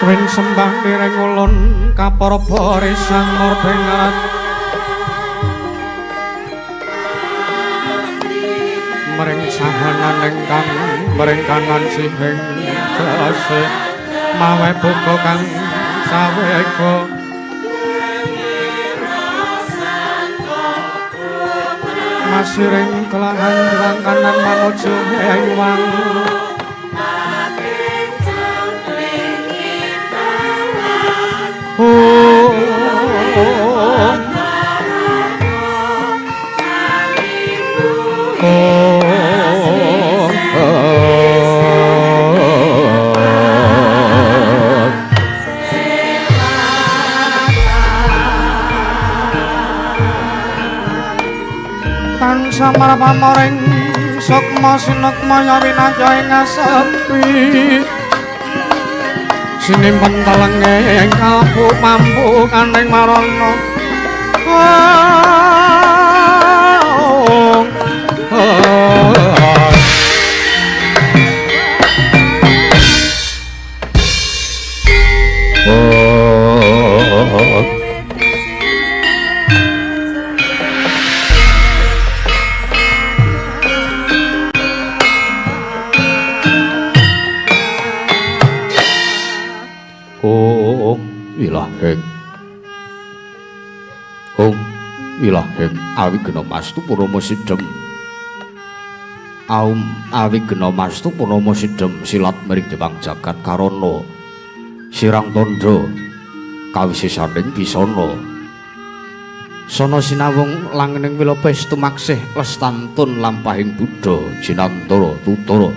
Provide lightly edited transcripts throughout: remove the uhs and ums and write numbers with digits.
Twin sembah nireng ulun kaparaba risang murbengarat mring sahanan ingkang mring kanan sihing gasih mawe buka kang sawega masiring kelahan jurang kanan manuju ing wang. Samarpamoring sukma sinukmaya winaya ing asepi sinimpen telenge ing kalbu mampu kaning marana. Oh, oh. Wilaheng Hong wilaheng awigena mastu purnama sidhem aum awigena mastu purnama sidhem silat mring Jepang jagat karana sirang tandha kawisisaning bisana sana sinawung langening wilapes tumaksih lestantun lampahing Buddha jinantara tutara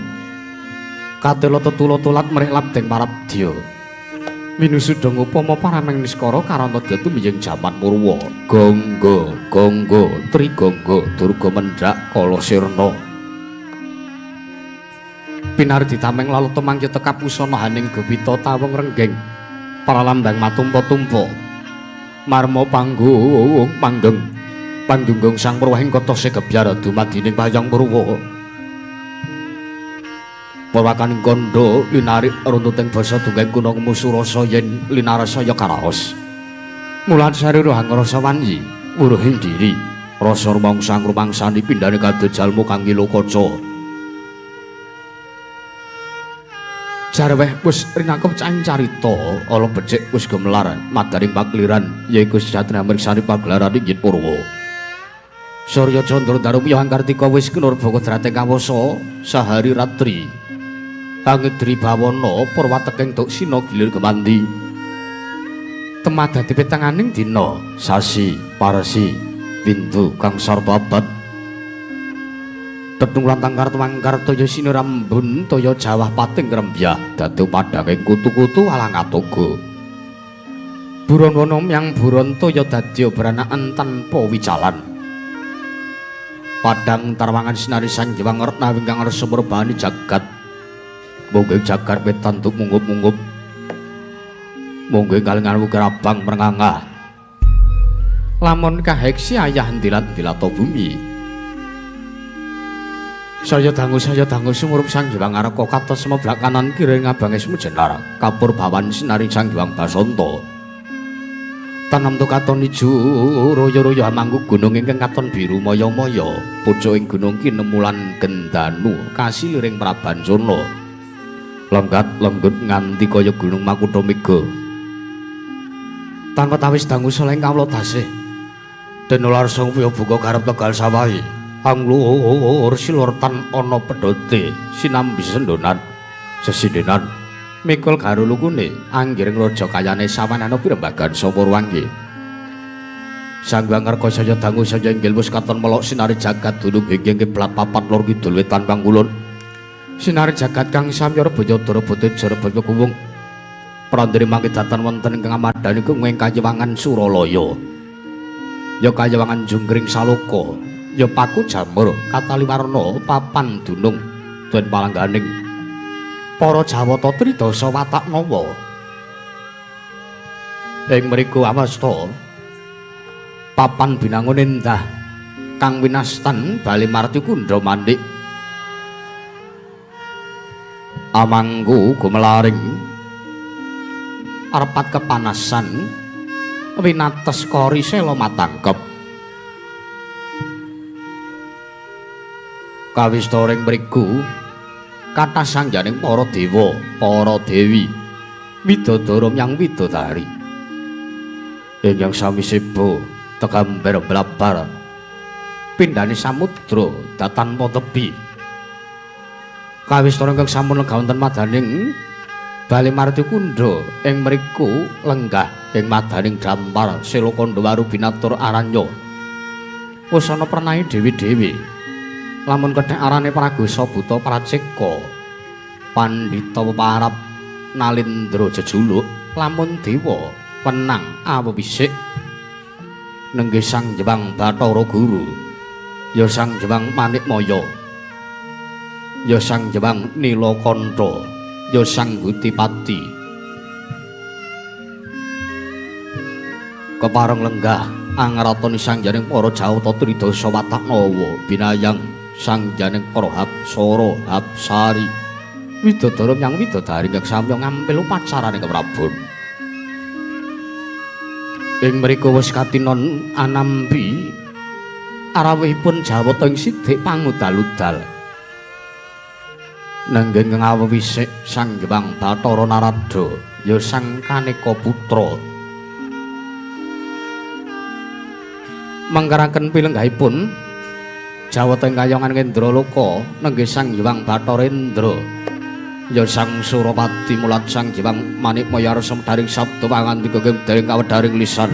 katela tetula tulat mrih labdeng parabdya winusudha ngupama parameng niskara karanta datu miyeng jaman purwa gangga gangga trigangga durga mendhak kala sirna pinardi tameng lalu temangki tekap usana haning gupita tawung renggeng pralambang matumpa-tumpa marma panggung manggeng panggunggung sang purwahing kota segebyar dumadining wayang purwa purwakaning kandha linarik runtuting basa dunggeng kuna musurasa yen linarasaya karaos mulan sarira hangrasa wanyi wuruhing diri rasa rumangsa rumangsani pindhane kadha jalma kang ngilo kaca jarweh wis rinakup caing carita ala becik wis gemelar madaring pakliran yaiku sejatine mriksani pagelaran ing Purwa Surya Candra Daru Hyang Kartika wis kinurba kodrating kawasa sahari ratri Angedri bawana purwateking duksina gilir gemandi temadati petenganing dina sasi parsi windu kang sarba abad tetung lantang kartuwang kartoya sinirambun toya jawah pating krembyah dadi padhanging kutu-kutu alang atoga buron wana myang buron toya dadya branakan tanpa wicalan padhang tarwangan sinari sanjewang retna ingkang arsa murbani jagat monggo jagat wetan tuk munggup-munggup monggo kalingan wukir abang merengangah lamun kaheksi ayah ndilat-ndilata bumi saya dangu sumurup Sang Hyang Arka katos semeblak kanan kiri ngabange sumujenar kapur bawan sinari Sang Hyang Basanta tanam tu katon ijo royo-royo hamangku gunung ingkang katon biru maya-maya pucuking gunung kinemulan gendanu kasiliring Prabancana lenggat lenggut nganti kaya gunung Makutha Mega tanpa tawis dangu saleng kawula dasih den ular sang buka garep tegal sawahi anglur silur tan ana pedhote sinambi sendonan sesindenan mikul garulukune anggiring raja kayane sawanana pirembagan Sapurwangi Sang Hyang Ngarka saya dangu saya inggil wis katon melok sinari jagat dunung hingga kiblat papat lor kidul wetan kang kulon sinari jagat kang samya rebaya Dara Jara Kuwung prandene mangke datan wonten ingkang amadani ing kayewangan Suralaya ya kayewangan Junggring Saloka ya paku jamur katali warna papan dunung den palangganing para Jawata tridasa watak nawa ing mriku awasta papan binangun endah kang winastan bali marti kundha mandik amangku gumelaring arepat kepanasan winates kori sela matangkep kawista ring mriku kathah sangyaning para dewa para dewi widodara myang widodari ingkang sami seba tegambar blabar pindhane samudra datanpa tebi kawista ingkang sampun lenggah wonten madaning Bale Marti Kundha ing mriku lenggah ing madaning dampar Sela Kandha Binatur Aranya wis ana pernahe dewi-dewi lamun kethek arane Pragosa Buta Praceka Pandhita Peparap Nalindra jejuluk lamun dewa wenang awewisik nenggih Sang Hyang Bathara Guru ya Sang Hyang Manikmaya ya Sang Hyang Nilakantha ya Sang Gutipati kepareng lenggah angratoni sangyaning para Jawata tridasa watak nawa binayang sangyaning para Hapsara Hapsari widodara myang widodari ingkang samya ngampil upacarane keprabon ing mriku wis katinon anampi arawuhipun Jawata ing sidik pangudal-udal nenggeng ngawewisik Sang Hyang Bathara Narada ya Sang Kaneka Putra Mangkaraken pilenggahipun Jawata ing kayongan Ngendraloka nenggih Sang Hyang Bathara Indra. Ya Sang Surapati mulat Sang Hyang Manikmaya arsa daring sabda pangandika daring kawedharing lisan.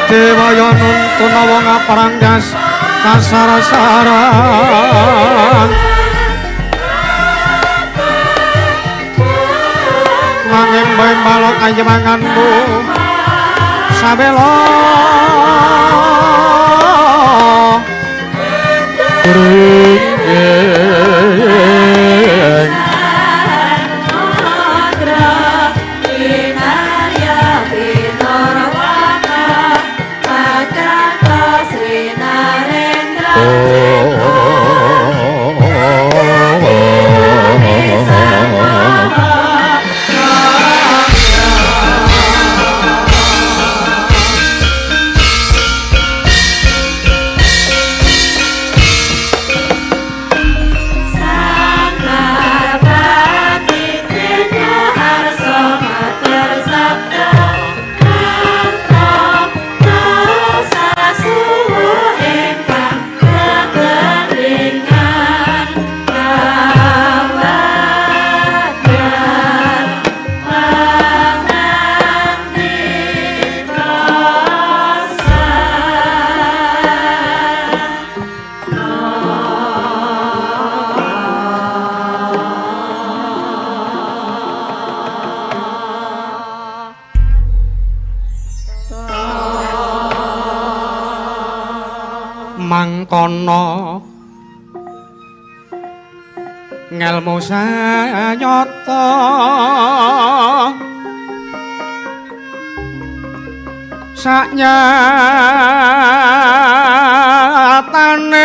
Dewaya nuntun wong apranggas kasarasaran nanging bae balok ayemanganmu sabela ring. Mangkono ngelmu sanyata saknyatane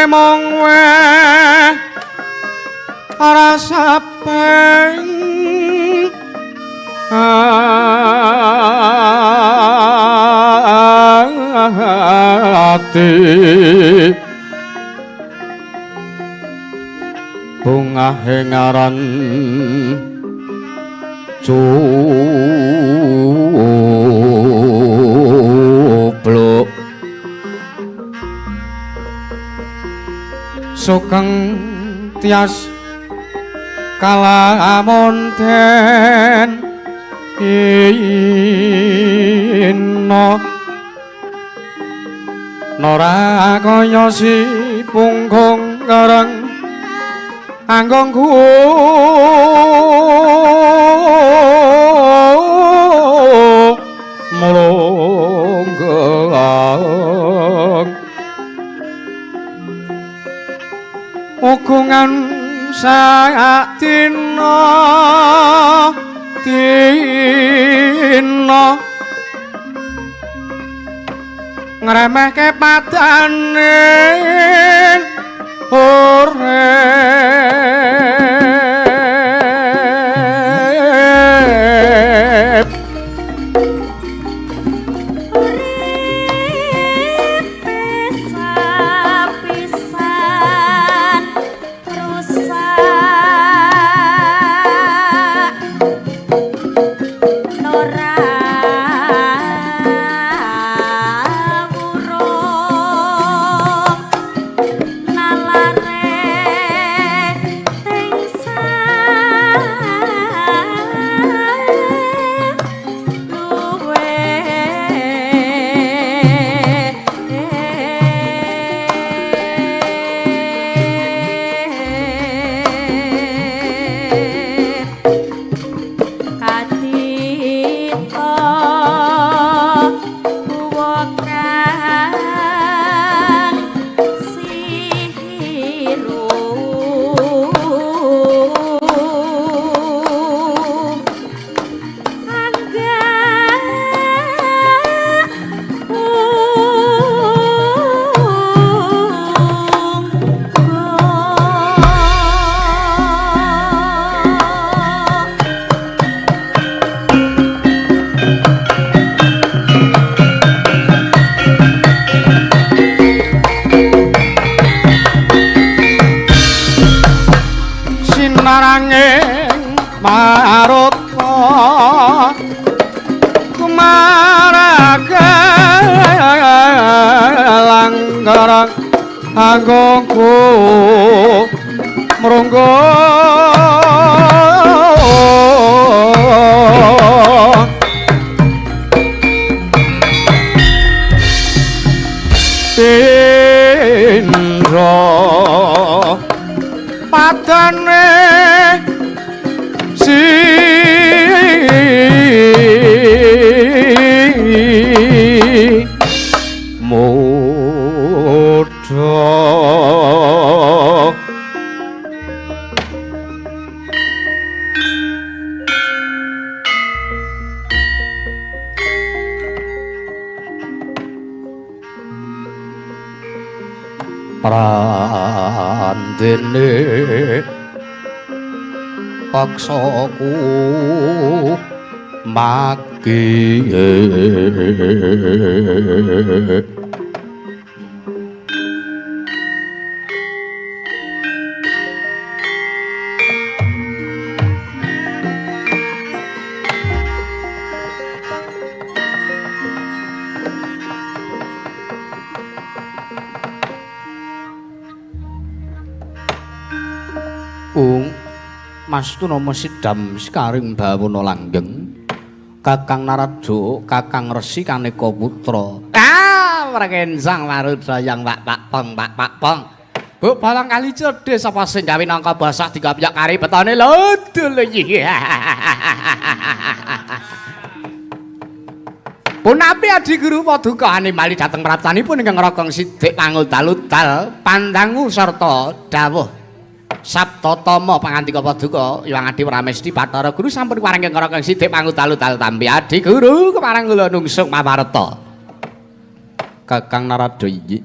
mung weh Rasa peng ati bungahe ngaran cupluk sugeng tias kalamun den ino nora kaya si punggung kereng anggongku mulunggang ukungan sak dina dina ngremehke padane urip. Anggongku mrunggo pindha padane si Prandene paksaku maki. Mas Tunama sidam sekaring bawana langgeng Kakang Narada Kakang Resi Kaneka Putra. Ah, mrekensang warudayang Pak Pak Pong Pak Pak Pong. Bu balang kali cedhe sapa sing gawe nangka basah digapyak kari petane lho dul iki. Punapi Adi Guru paduka animali dhateng praptanipun ingkang Rakang Sidik pangudal-udal pandangu sarta dawuh Saptatama pangandika paduka Hyang Adi Pramesti Bathara Guru sampun kepareng ing Rakang Sidik pangudal-udal tampi Adi Guru kepareng kula nungsung pawarta. Kakang Narada iki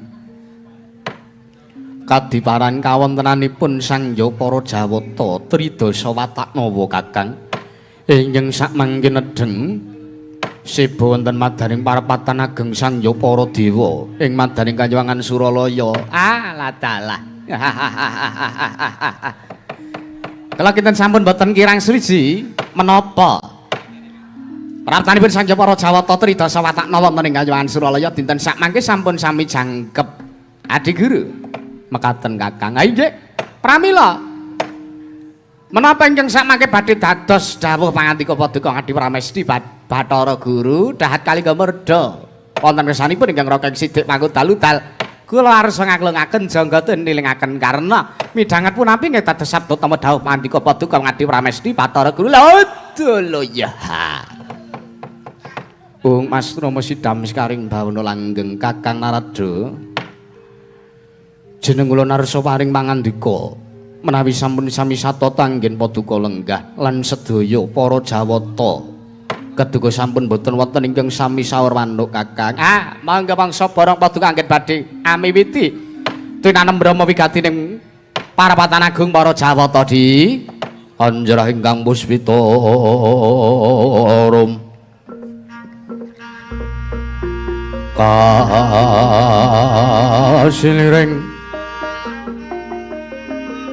Kadiparan kawontenanipun Sang Hyang Para Jawata Tridasa Wataknawa Kakang. Ingkang sakmangke nedheng seba wonten madaning parapatan ageng Sang Hyang Para Dewa ing madaning Kanyuwangan Suralaya. Ah, ladalah. Kala kinten sampun boten kirang sriji menapa praptanipun Sang Hyang Para Jawata Tridasa Wataknawa wonten ing Kanyuwangan Suralaya dinten sakmangke sampun sami jangkep. Adi Guru mekaten Kakang. Ha inggih, pramila menapa ingkang sakmangke badhe dados dawuh pangandika paduka Ngadi Pramesti Bathara Guru dahat kalingga merda wonten kesanipun ingkang raka sidik pangudal-udal kula arsa ngaklungaken jangga nilingaken karna midhanget punapi nggih dados sabda tama dawuh pangandika paduka Ngadi Pramesti Bathara Guru. Lho ya. Ung Mas Rama sidam sekaring bawana langgeng Kakang Narada. Jeneng kula narsa paring pangandika menawi sampun sami satata anggen paduka lenggah lan sedaya para jawata keduga sampun boten wonten ingkang sami saur manuk Kakang. Ah, mangga mangsa barang paduka anggen badhe amiwiti tinanem brahma wigati ning parapatan agung para jawata di anjrah ingkang puspita rum kasiliring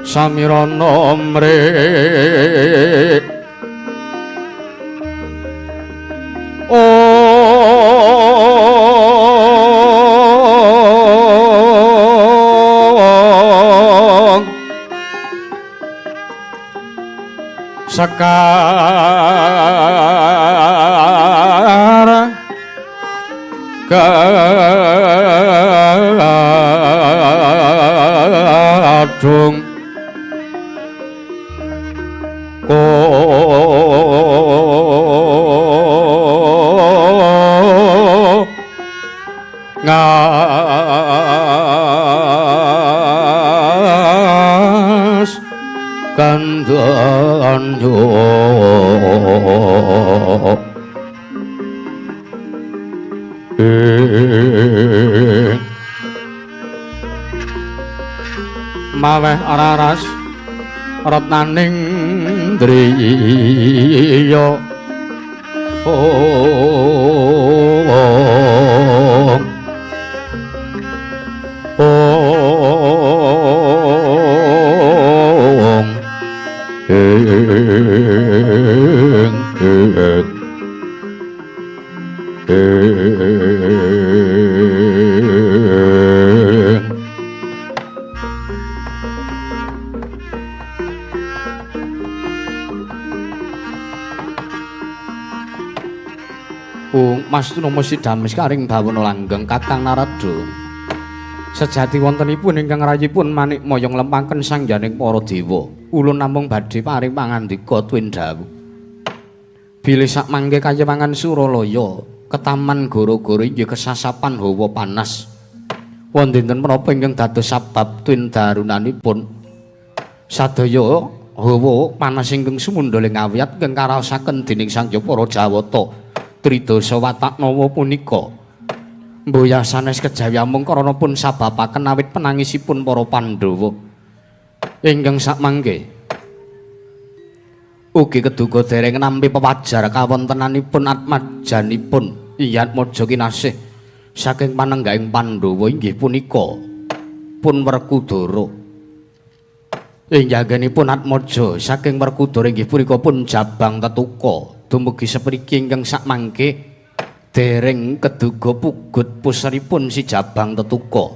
samirana mrik ong sekar gadung ngas kandhanyo maweh raras retnaning driya ong ong ing ing ing Ung Mas Tunama Sidamis karing bawana langgeng Kakang Narada. Sejati wontenipun ingkang rayipun manik moyong lempaken sangyaning para dewa. Ulun namung badhe paring pangandika tuwin dawuh. Bilih sakmangke kayewangan Suralaya, ketaman goro-goro inggih kesasapan hawa panas. Wonten menapa ingkang dados sabab tuwin darunanipun sadaya hawa panas ingkang sumundhul ing awiyat ingkang karaosaken dening Sang Hyang Para Jawata Tridasa Wataknawa punika. Mboya sanes kejawi amung karana pun sababaken awit penangisipun para Pandhawa ingkang sakmangke ugi keduga dereng nampi pewajar kawontenanipun atmajanipun Iyatmaja kinasih saking panenggahing Pandhawa inggih punika pun Werkudara. Ing jagannipun Atmaja saking Werkudara inggih punika pun Jabang Tetuka dumugi sepriki ingkang sakmangke dereng keduga pugut puseripun si Jabang Tetuka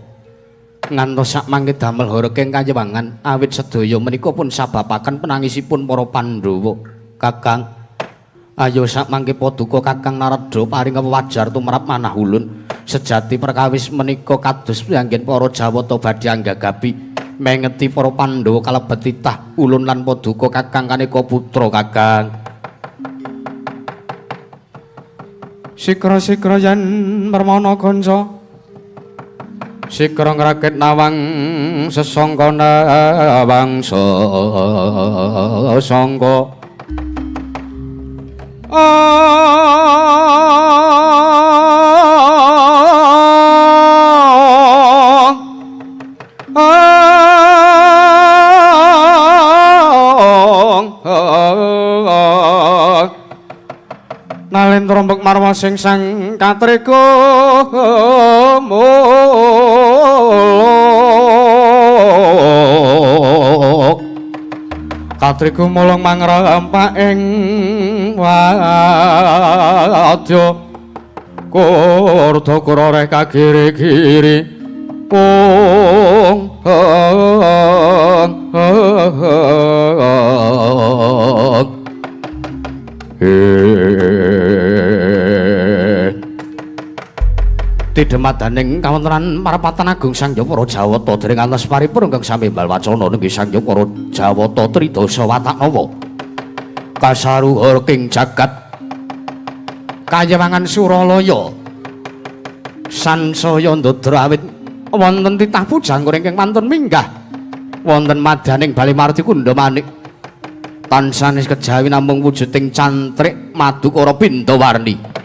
ngantos sakmangke damel horeg ing kayewangan awit sedaya menika pun sababaken penangisipun para Pandhawa. Kakang, ayo sakmangke paduka Kakang Narada paring wajar tumrap manah ulun. Sejati perkawis menika kados piyanggen para Jawata badhe anggagapi mengeti para Pandhawa kalebet titah ulun lan paduka Kakang kaneka putra Kakang. Sikra-sikra yen mermana kanca sikra ngrakit nawang sesangka nawang sesangka Nalendra mbek marwa sing sang katrega muluk katrega mulung mangrempak ing wadya kurda kuroreh kagiri-giri ung Tidemadaning kawontenan parapatan agung Sang Hyang Jawata dereng antos paripurna ingkang sami mbal wacana nggih Sang Hyang Jawata tridasa watak nawa kasaruhur king jagat kayewangan Suralaya sansaya ndodra awit wonten titah pujangkura ingkang wantun minggah wonten madyaning bale marti kundha manik tansah kejawi namung wujuding cantrik madukara pindawarni.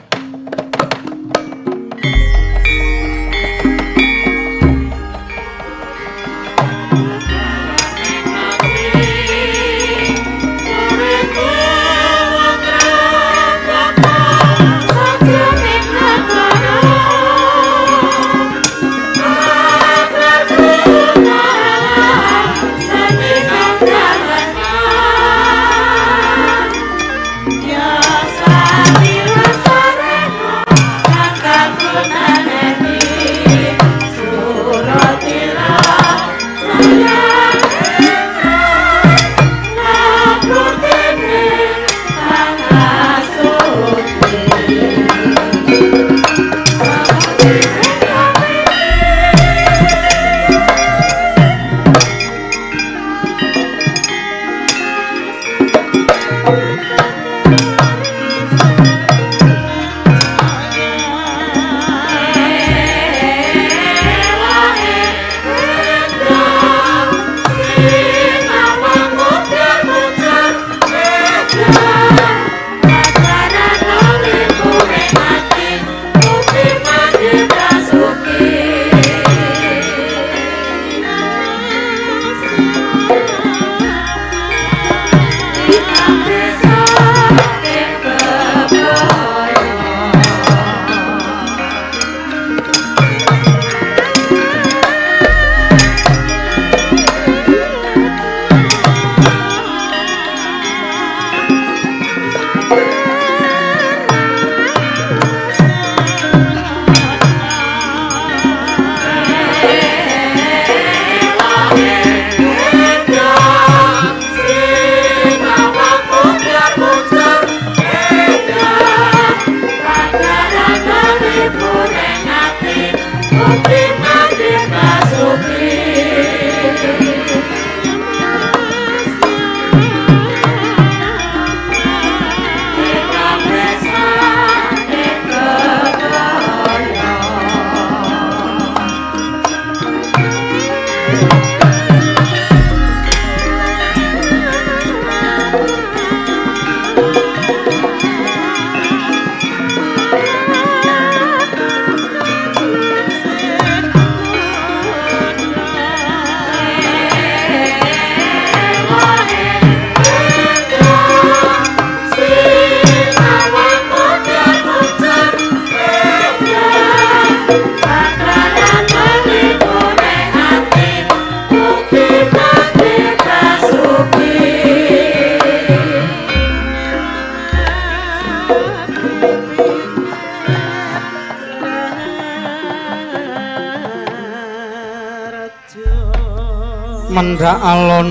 Mendhak alun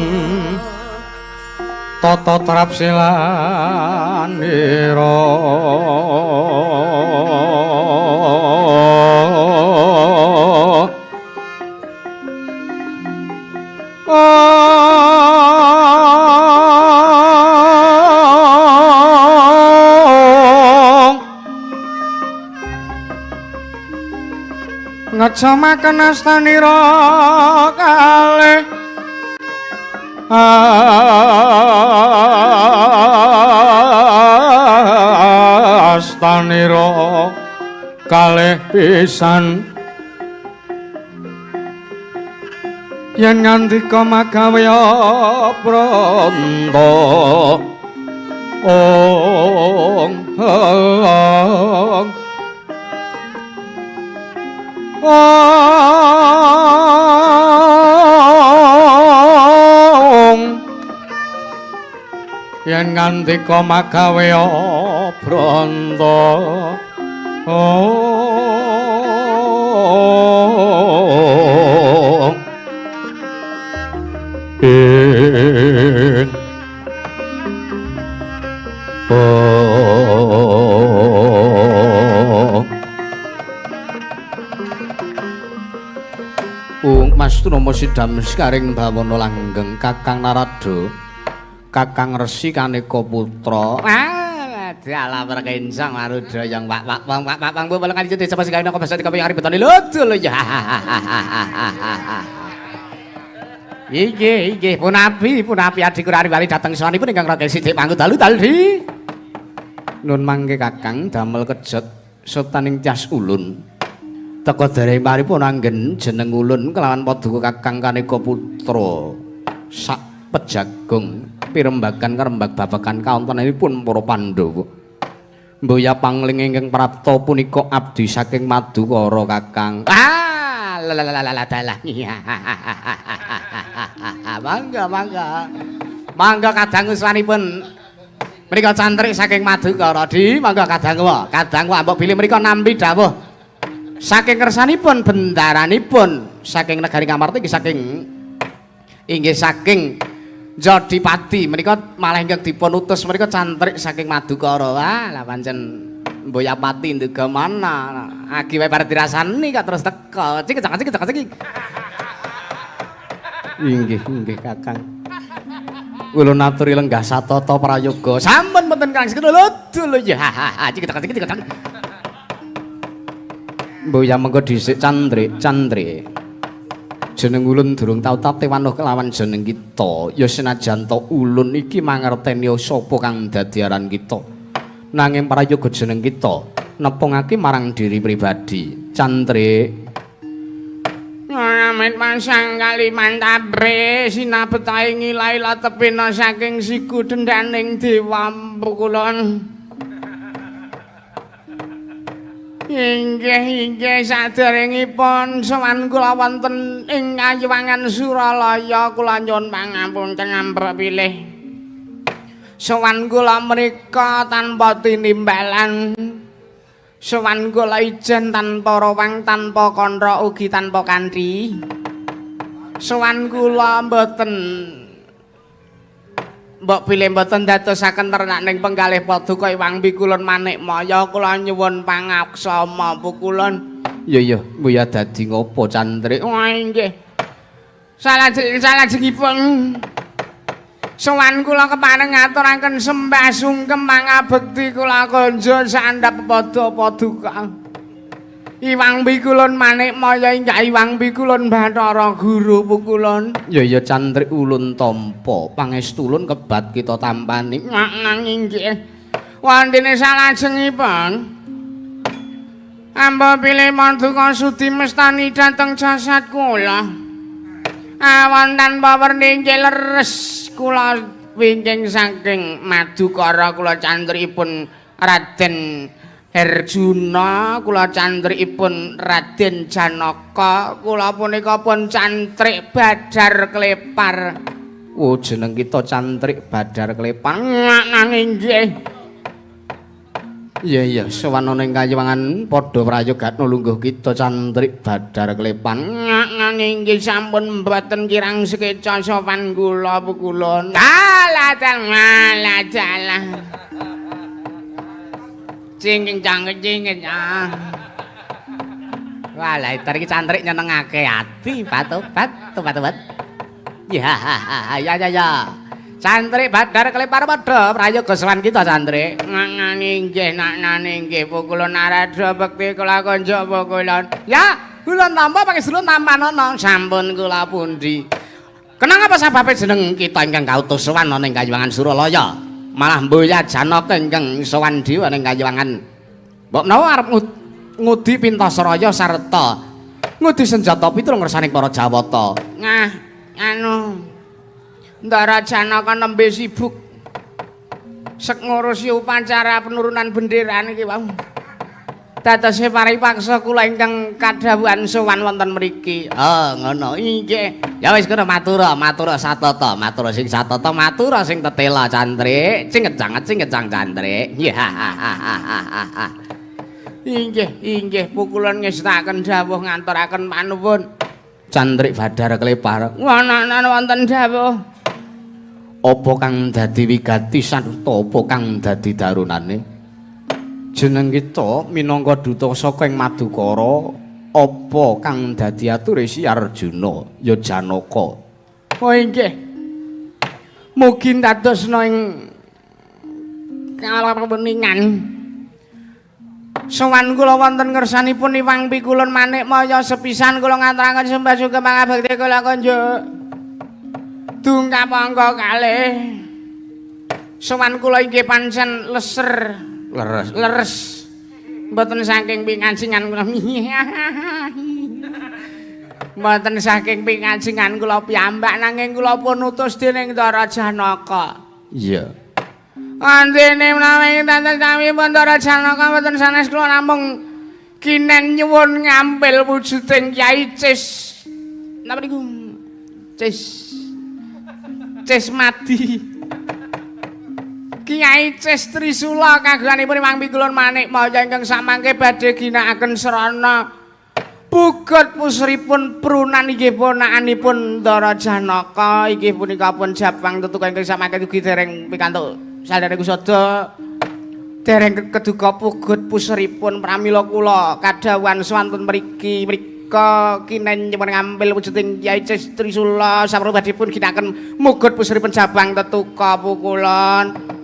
tata trapsilanira ngecamaken astanira kalih astanira kalih pisan yen ngandika magawe pranta. Ong ong ong yen ngandika magawe branta ong ing ong Mas Tunama sidam sekaring bawana langgeng Kakang Narada Kakang Resi Kaneka Putra. Ah, dalah perkencang marudra yang wak wak wang wak wak wang bu kali desa pasing gawe basa dikapi arep betone lho ya. Inggih inggih punapi punapi adhiku ari wali dhateng sawanipun ingkang raga sithik pangku dalu daldi. Nun mangke Kakang damel kejet setaning tyas ulun. Teka dereng paripun anggen jeneng ulun kelawan paduka Kakang Kaneka Putra. Sak pejagung pirembagan kerembag babagan kawontenanipun para Pandhawa. Mboya pangling ingkang prapta punika abdi saking Madukara Kakang. Ah, la dalah. Mangga mangga. Mangga kadang uswanipun menika cantrik saking Madukara. Di mangga kadang wa, kadang wa mbok bilih menika nampi dawuh saking kersanipun bendaranipun saking negari Ngamarta inggih saking inggih saking Jodipati menika malah ingkang dipun utus menika cantrik saking Madukara. Wah, lah pancen Mboyapati nduga mana. Agi wae bar dirasani kok terus teka. Cik cak cik cak cik. Inggih inggih Kakang. Ulun aturi lenggah satata prayoga. Sampun mboten Kang sekono lho ya. Cik cak cik cak. Mboya mengko dhisik cantrik cantrik. Jeneng ulun durung tau tate wanuh kelawan jeneng kita. Ya senajan to ulun iki mangerteni sapa kang dadi aran kita. Nanging prayoga jeneng kita nepungake marang diri pribadi. Cantrik. Amit masang Kalimantabre sinabetahe ngilai latepina saking siku dendaning dewa pukulon. Inggih inggih saderengipun sowan kula wonten ing Kayuwangan Suralaya kula nyuwun pangapunten amprek pilih. Sowan kula menika tanpa tinimbalan. Sowan kula ijen tanpa rawang tanpa kandha ugi tanpa kanthi. Sowan kula mboten mbok bilih mboten dadosaken ternak ning penggalih paduka Iwang Pikulun Manikmaya kula nyuwun pangaksama pukulun. Iya iya, mbuya dadi ngopo cantrik? Wah inggih. Salajengipun sowan kula kepareng ngaturaken sembah sungkem pangabekti kula konjo sandhap pada paduka. Iwang Pikulun Manikmaya inggah Iwang Pikulun Bathara Guru pukulun. Ya ya cantrik ulun tampa pangestu ulun kebat kita tampani. Nang inggih. Wondene salajengipun amba pilih Maduka sudi mestani dhateng jasad kula. Awan tanpa werni inggih leres kula wingking saking Madukara kula cantrikipun Raden Arjuna kula cantrikipun Raden Janaka kula punika pun cantrik Badar Klepar. Oh jeneng kita cantrik Badar Klepar. Nang inggih. Iya iya sowan ana ing Kayuwangan padha prayogatna lungguh kita cantrik Badar Klepar. Nang inggih sampun mboten kirang sekeca sowan kula pukulun. Dalah dalah dalah. Cingking cangking cingking ah. Wah, lah iki cantrik nyenengake ati, batu batu batu. Ya ya ya ya. Cantrik Badar Klepar padha prayoga sowan kita cantrik. Nangane inggih naknane inggih pukulun narada bekti kula konjo pukulun. Ya, ulun tampa pangestu tampanana sampun kula pundi. Kenang apa sababe jeneng kita ingkang kautus sowan ana ing Kayuwangan Suralaya? Malah mboya Janaka ingkang sowan dhewe ning Kayuwangan. Mbok menawa arep ngudi Pintasaraya sarta ngudi senjata pitulung ngersaning para Jawata. Ngah, anu Ndara Janaka nembe sibuk. Sek ngurusi upacara penurunan bendera niki wau. Dadose paripaksa kula ingkang kadhawuhan sowan wonten mriki. Oh, ngono. Inggih. Ya wis kono matura, matura satata, matura sing satata, matura sing tetela cantrik, cingecang cingecang cantrik. Ya. Inggih, inggih pukulan ngestakaken dawuh nganturaken panuwun. Cantrik Badar Klepar. Wonten wonten dawuh. Apa kang dadi wigati sarta apa kang dadi darunane? Jeneng kita minangka duta saka ing Madukara, apa kang dadi ature si Arjuna ya Janaka. Oh inggih. Mugi ndadosna ing kalaweningan. Sowan kula wonten ngersanipun Iwang Pikulun Manikmaya sepisan kula ngaturaken sembah sugeng pangabekti kula kunjuk. Dungkap angka kalih. Sowan kula inggih pancen leser. Leres. Leres. Mboten saking pingancingan kula. Mboten saking pingancingan kula piyambak nanging kula pun utus dening Ndara Janaka. Iya. Andene menawi tanten sami Ndara Janaka mboten sanes kula namung kinen nyuwun ngampil wujuding Kyai Cis. Napa niku? Cis. Cis Madi. Kyai Cis Trisula kagunganipun Iwang Pikulun Manikmaya ingkang samangke badhe ginakaken srana pugut pusripun prunan inggih ponakanipun Ndara Janaka inggih punika pun jabang tetuka ingkang samangke ugi dereng pikantuk salire kusada dereng keduga pugut pusripun pramila kula kadhawuhan swanten mriki mrika kinen nyuwun ngampil wujuding Kyai Cis Trisula sampun badhe pun ginakaken mugut pusripun jabang tetuka pukulon.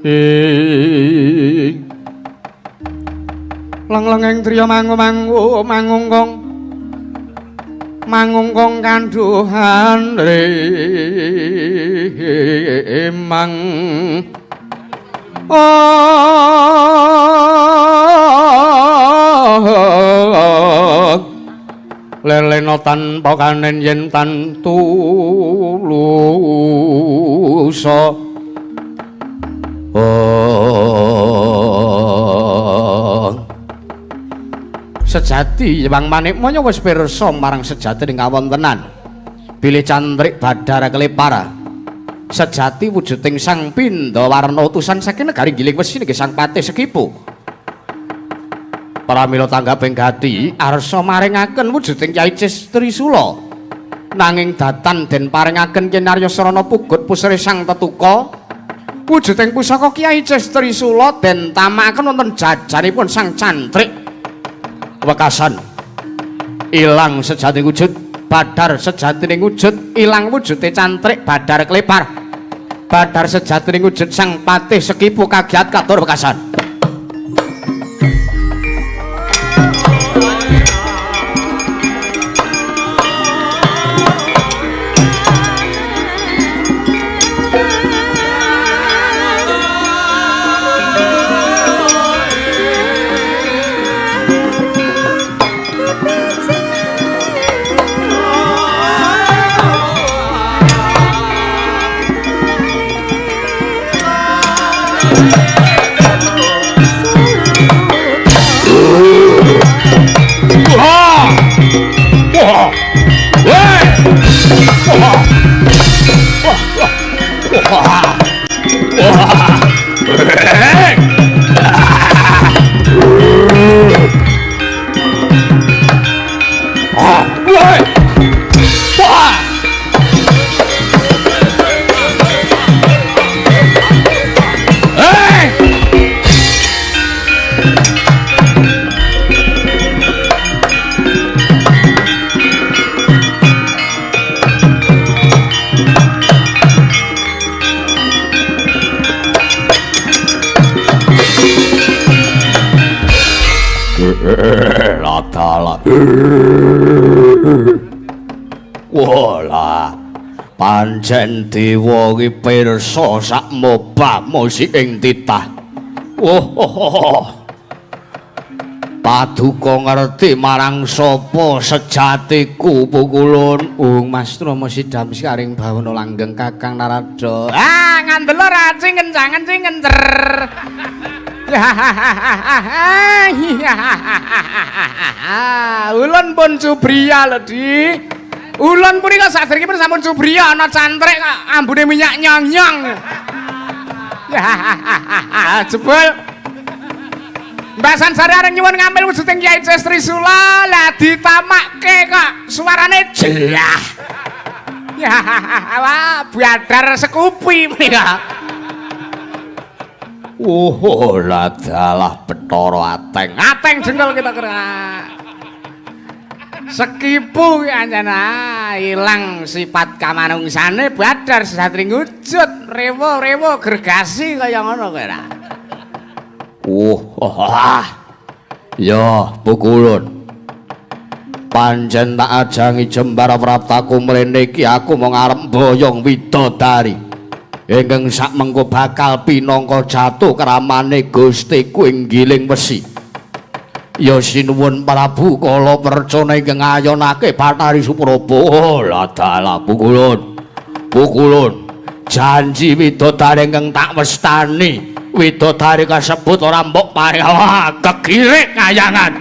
Leng-lenging triya mangu-mangu mangungkung mangungkung kandhuhan remang. Lelena tanpa kanen yen tan tulusa. Sejati Hyang Manikmaya wis pirsa marang sejatining kawontenan bilih cantrik Badar Klepar sejati wujuding Sang Pindawarna utusan saking negari Giling Wesi nggih Sang Patih Sekipu. Pramila tanggaping gati arsa maringaken wujuding Kyai Cis Trisula nanging datan den paringaken kinarya srana pugut pusri Sang Tetuka wujuding pusaka Kyai Cis Trisula den tamakaken wonten jajanipun Sang Cantrik. Wekasan ilang sejati wujud Badar sejatining wujud ilang wujude cantrik Badar Klepar Badar sejatining wujud Sang Patih Sekipu kagiat katur wekasan. Wala pancen dewa ki pirsa sak mobah musik ing titah. Oh. Paduka ngerti marang sapa sejatiku Pukulun? Ung Mas Rama Sidam sekaring bawana langgeng Kakang Narada. Ah, ngandel ora cing kencang cing kencer. Ulun pun cubriya lho, Di. Ulun punika saderengipun sampun cubriya ana cantrik ambune minyak nyong-nyong. Jebul Mbak Sansari areng nyuwun ngambil wujuding Kyai Trisula lah ditamakke kok suarane jelah. Ya wah badar sekupi menika. Oh ladalah Bathara Ateng. Ateng jengkol kita kerak. Sekipu ki anjana ilang sifat kamanungsane badar sesatri wujud rewo-rewo gergasi kaya ngono kowe ra. Oh, ya Pukulun. Pancen tak ajangi jembar praptaku mrene iki aku mung arep mboyong widodari. Ingkang sak mengko bakal pinangka jatuh kramane Gustiku ing Giling Wesi. Ya sinuwun Prabu Kala Percana ingkang ngayonake Bathari Supraba. Oh, ladalah Pukulun. Pukulun, janji widodari ingkang tak westani. Widodari kasebut ora mbok paring kegirik kayangan.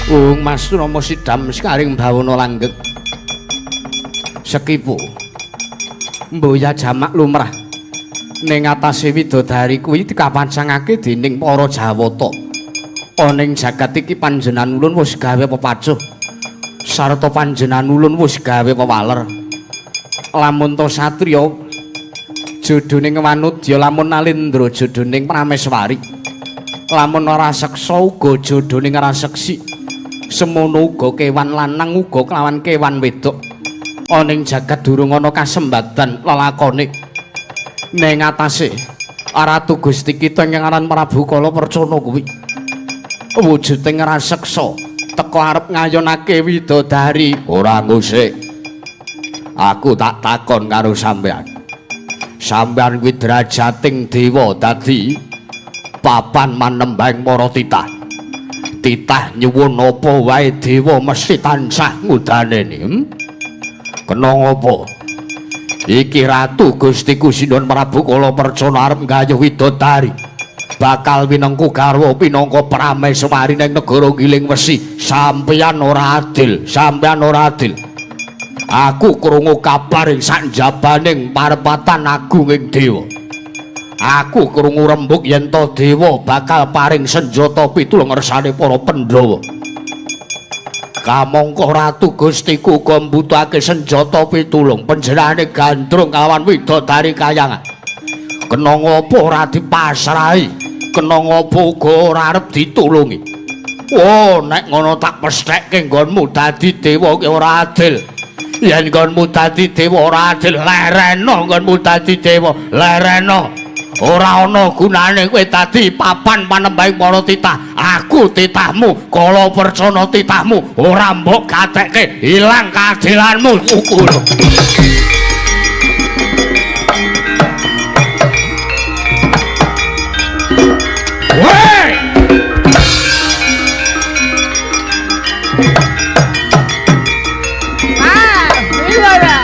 Ung Mas Rama Sidam sekaring bawana langgeng. Sekipu mboya jamak lumrah ning atase widodari kuwi dikapacangake dening para Jawata. Ana ing jagat iki panjenengan ulun wis gawe pepacuh sarta panjenengan ulun wis gawe pewaler. Lamun to satriya jodhoning wanudya, lamun nalindra jodhoning prameswari, lamun raseksa uga jodhoning raseksi, semono uga kewan lanang uga kelawan kewan wedok. Ana ing jagat durung ana kasembadan lelakone ning atase Ratu Gusti kita ingkang aran Prabu Kala Percana kuwi wujuding raseksa teka arep ngayonake widodari. Ora ngusik, aku tak takon karo sampean. Sampean kuwi derajating dewa dadi papan manembahing para titah. Titah nyuwun apa wae dewa mesti tansah ngudaneni. Kena ngapa iki Ratu Gustiku Sinuwun Prabu Kala Percana arep nggayuh widodari bakal winengku garwa pinangka prameswari ning negara Giling Wesi. Sampeyan ora adil, sampeyan ora adil. Aku krungu kabar ing sanjabaning parepatan agunging dewa. Aku krungu rembug yen to dewa bakal paring senjata pitulung ngersane para Pandhawa. Kamangka Ratu Gustiku uga mbutuhake senjata pitulung, panjenengane gandrung kalawan widodari kayangan. Kena ngopo ora dipasrahi? Kena ngopo uga ora arep ditulungi? Oh, nek ngono tak pesthekke nggonmu dadi dewa ki ora adil. Yen nggonmu dadi dewa ora adil, lereno nggonmu dadi dewa, lereno. Ora ana gunane kowe dadi papan panembahing para titah. Aku titahmu, Kala Percana titahmu, ora mbok gatekke, ilang keadilanmu. Ukul. Weh! Ah, iya ya.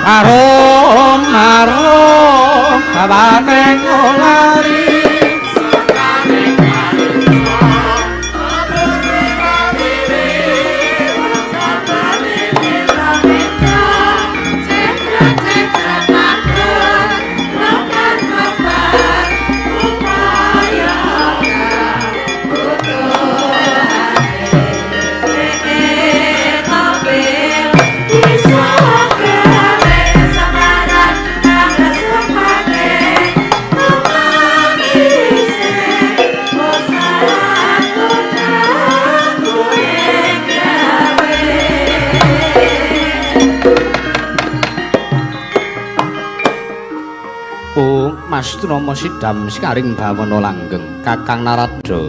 Arum arum bawane ngolari Mas Tunama Sidam sekaring bawana langgeng Kakang Narada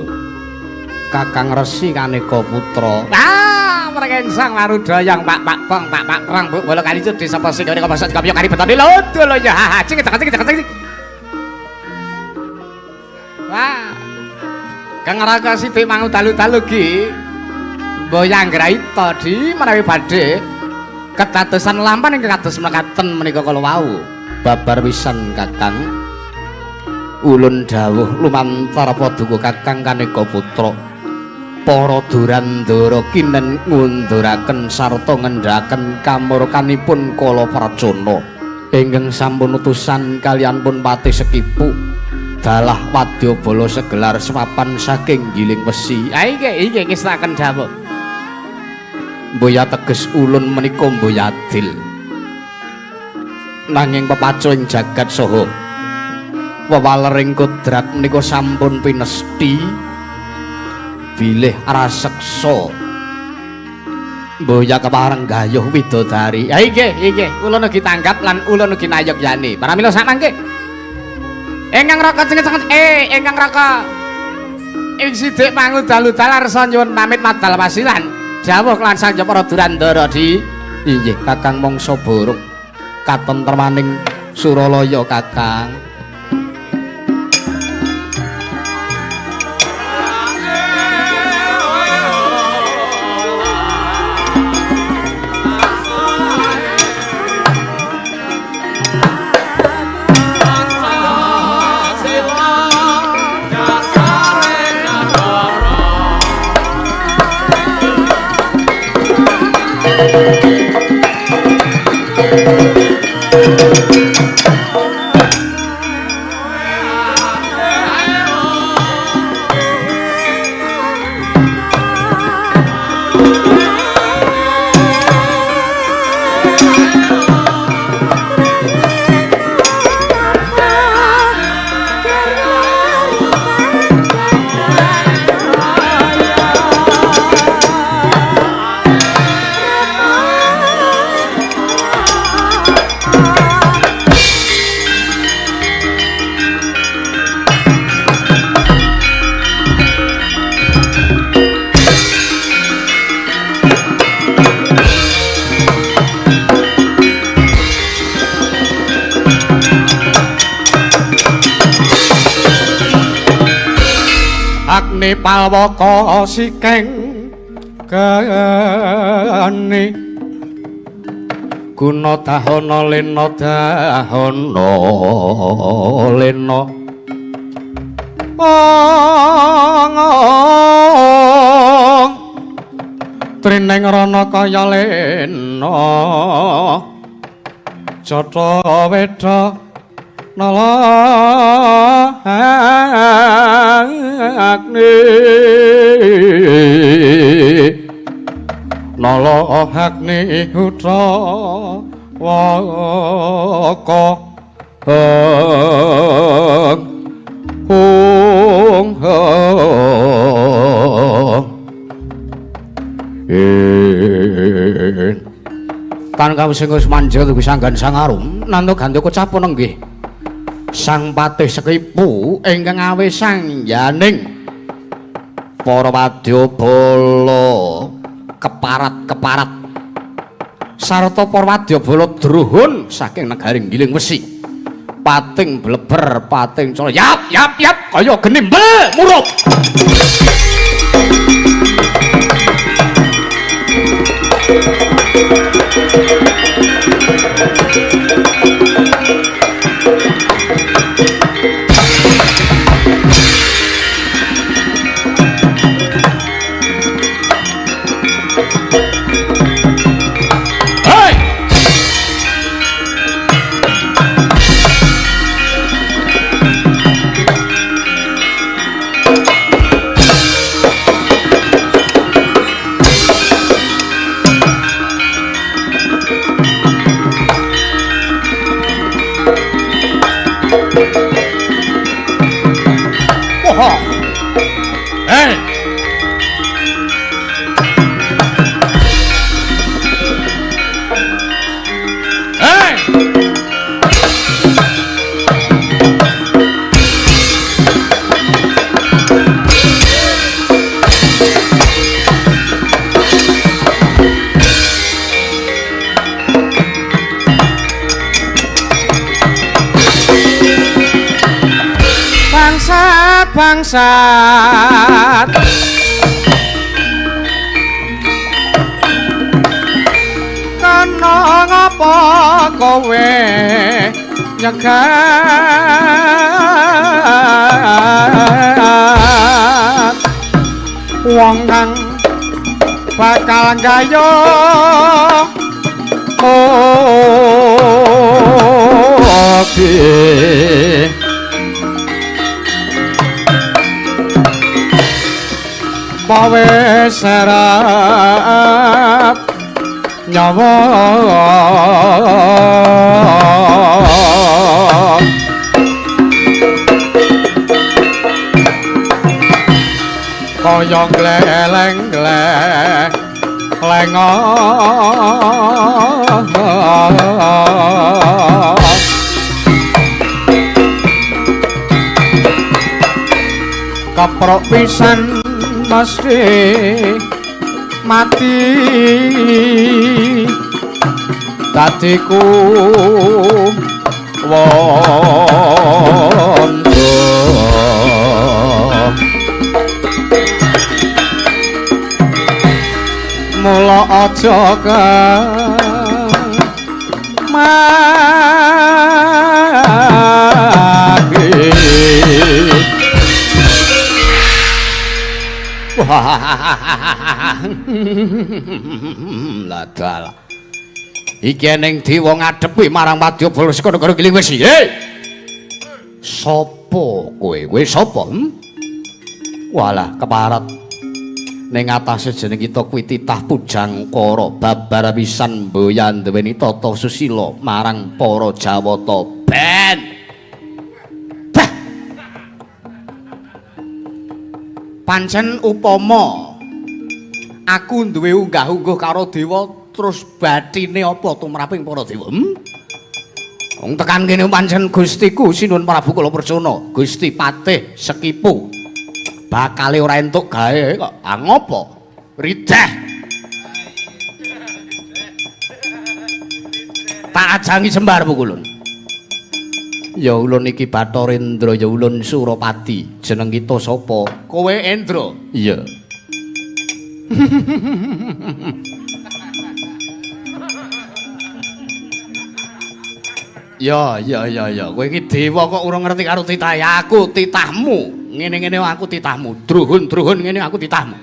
Kakang Resi Kaneka Putra. Ah, mrengensang warudayang Pak Pak Pong Pak Pak Prang Bu bola kali itu desa Pasik kene kok kapyo kari betone lho lho ya ha cing cing cing cing. Wah. Kang Raka sithik mangu dalu-dalu ki. Mboyang graita di menawi badhe kedadosan lampan ingkang kados mekaten menika kala wau. Babar wisan Kakang. Ulun dawuh lumantar paduka Kakang Kaneka Putra. Para durandara kinen ngunduraken sarta ngendhaken kamurkanipun Kala Pracona ingkang sampun utusan kaliyan pun Patih Sekipu dalah wadyabala segelar sepapan saking Giling Wesi. Ha iki iki ngestaken dawuh. Mboya teges ulun menika mboya adil. Nanging pepaco ing jagat saha wewalering kodrat menika sampun pinesthi bilih raseksa mboya kepareng gayuh widodari. Ha iki iki ulun ugi tanggap lan ulun ugi nayogyani. Pramila samangke ingkang raka cengeceng ingkang raka ing sithik mangu dalu-dalu arsa nyuwun pamit madal wasilan dawuh lan sang para durandara di. Inggih Kakang mangsa borong katentremaning Suralaya Kakang. Agni palwaka sikeng gani guna dahana lena dahana lena ong trineng rana kaya lena jatha weda nala agni nala agni hutra waka heng hung heng tan kawis sing wis manjel tugu sanggan sangarum nanto gandaka capun nggih Sang Patih Sekipu ingkang awesangyaning para wadyabala keparat-keparat sarta para wadyabala druhun saking negari Giling Wesi pating bleber pating cala yap yap yap kaya genimbel murup. Bangsat. Kena ngapa kowe nyegat wong kang bakal gayuh oke. Bawe serap nyawa kaya gleleng gleleng. Keprok pisan mesti mati dadiku wondo. Mula aja kemaki. Wah, ladal. Iki ning ndi wong ngadepi marang Wadyabala Saka Negara Giling Wesi. Hei. Sopo kowe? Kowe sapa? Walah, keparat. Ning atase jeneng kita kuwi titah Pujangkara babar pisan mboya duweni tata susila marang para Jawata. Ben. Bah. Pancen upama aku duwe unggah-ungguh karo dewa terus batine apa tumraping para dewa? Wong tekan kene pancen Gustiku Sinuwun Prabu Kala Percana, Gusti Patih Sekipu. Bakale ora entuk gawe kok. Ah ngopo? Rideh. Tak ajangi jembar pukulun. Ya ulun iki Bathara Indra, ya ulun Surapati. Jeneng kita sapa? Kowe Indra? Iya. Ya, ya, ya, ya. Kowe iki dewa kok ora ngerti karo titah aku, titahmu. Ngene-ngene aku titahmu. Druhun-druhun ngene aku titahmu.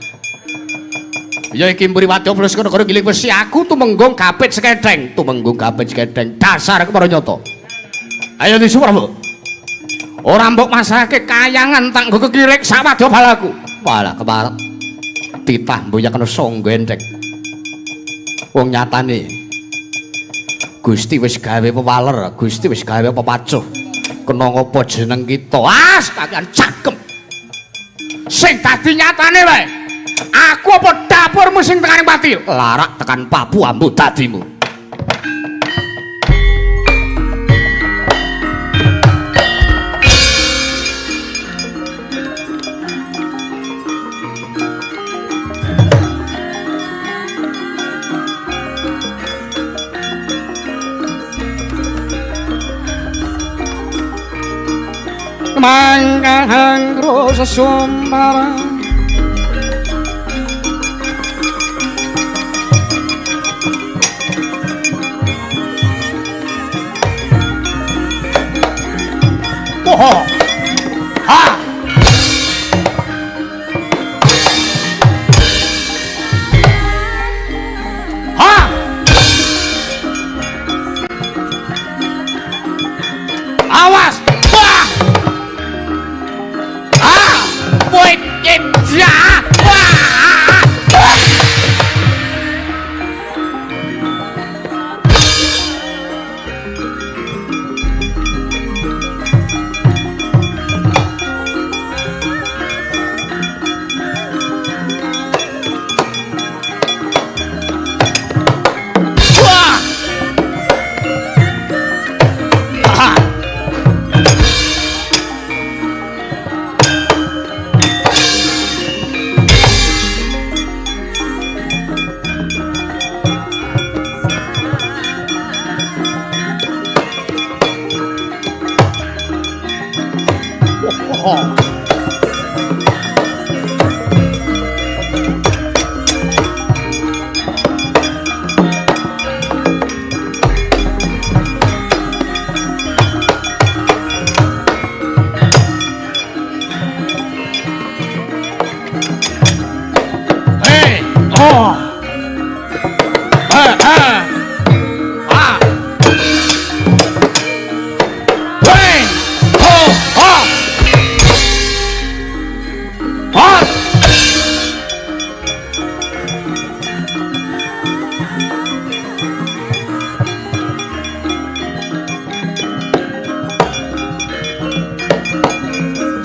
Ya iki mburi Wadyabala Saka Negara Giling Wesi aku tumenggung Gapit Seketheng, tumenggung Gapit Seketheng. Dasar kepara nyata. Ayo disu Prabu. Ora mbok masake kayangan tak nggo kekirik sak wadyabalaku. Walah keparek. Titah mboyak kena sangga enthek. Wong nyatane Gusti wis gawe pewaler, Gusti wis gawe pepacuh. Kena ngapa jeneng kita? Ah, kakean cagem. Sing dadi nyatane wae. Aku apa dapurmu sing tekaning pati? Larak tekan Papua mbu dadimu. Mangkang rasa sumbarang oh. Ha. Ha. Awas. Wah. Ah. Woi, ya. Wah. Wah.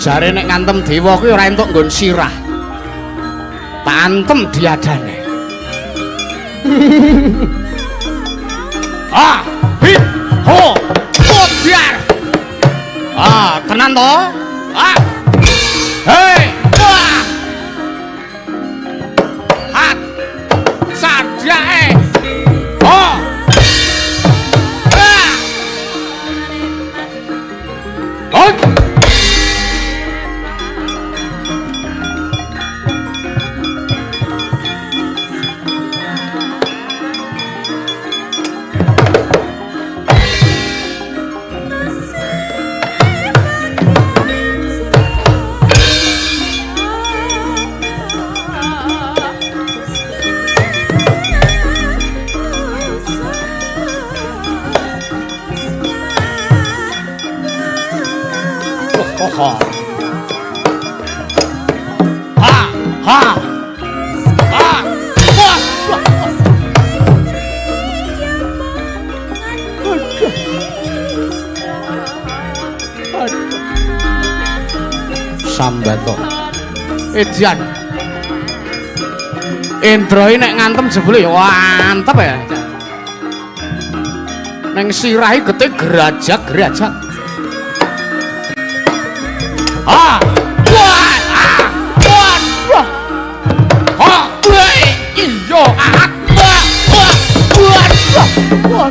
Jare nek ngantem dewa kuwi ora entuk nggon sirah. Tak antem diadane. Ah, hit, ho, bodiar. Ah, tenan to? Ah. Hei, wah. Hat. Sadake. Ho. Ah. Hot. Ha. Ha. Ha. Ha. Wah. Sambato. Edan. Indra iki nek ngantem jebule ya antep ya. Neng sirahe getih gerajak-gerajak. Ah, wah, ah, wah, wah, ah, wah, iya, ah, wah, wah, wah, wah, wah,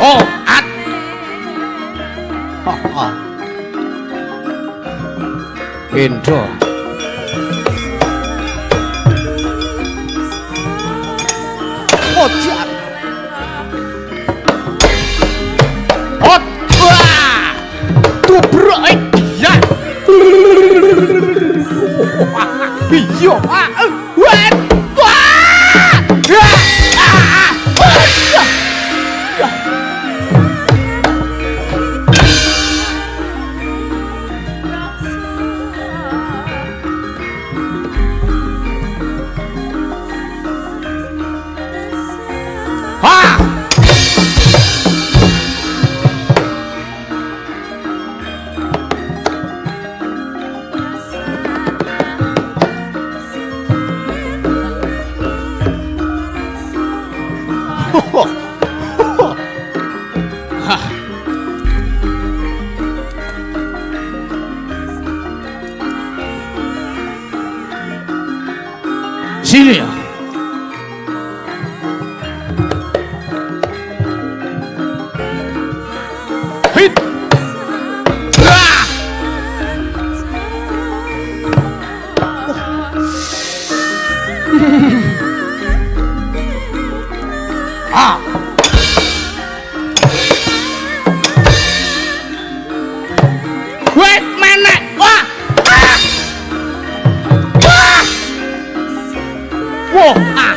oh, at, ah, ah, Indra. Oh, hot. Wah. Tubruk iya. Iya. Wah. Wah. Sini ya. Hit. Ah. Ah. Wait menek. Wah. Ah. Wah. Wah, ah.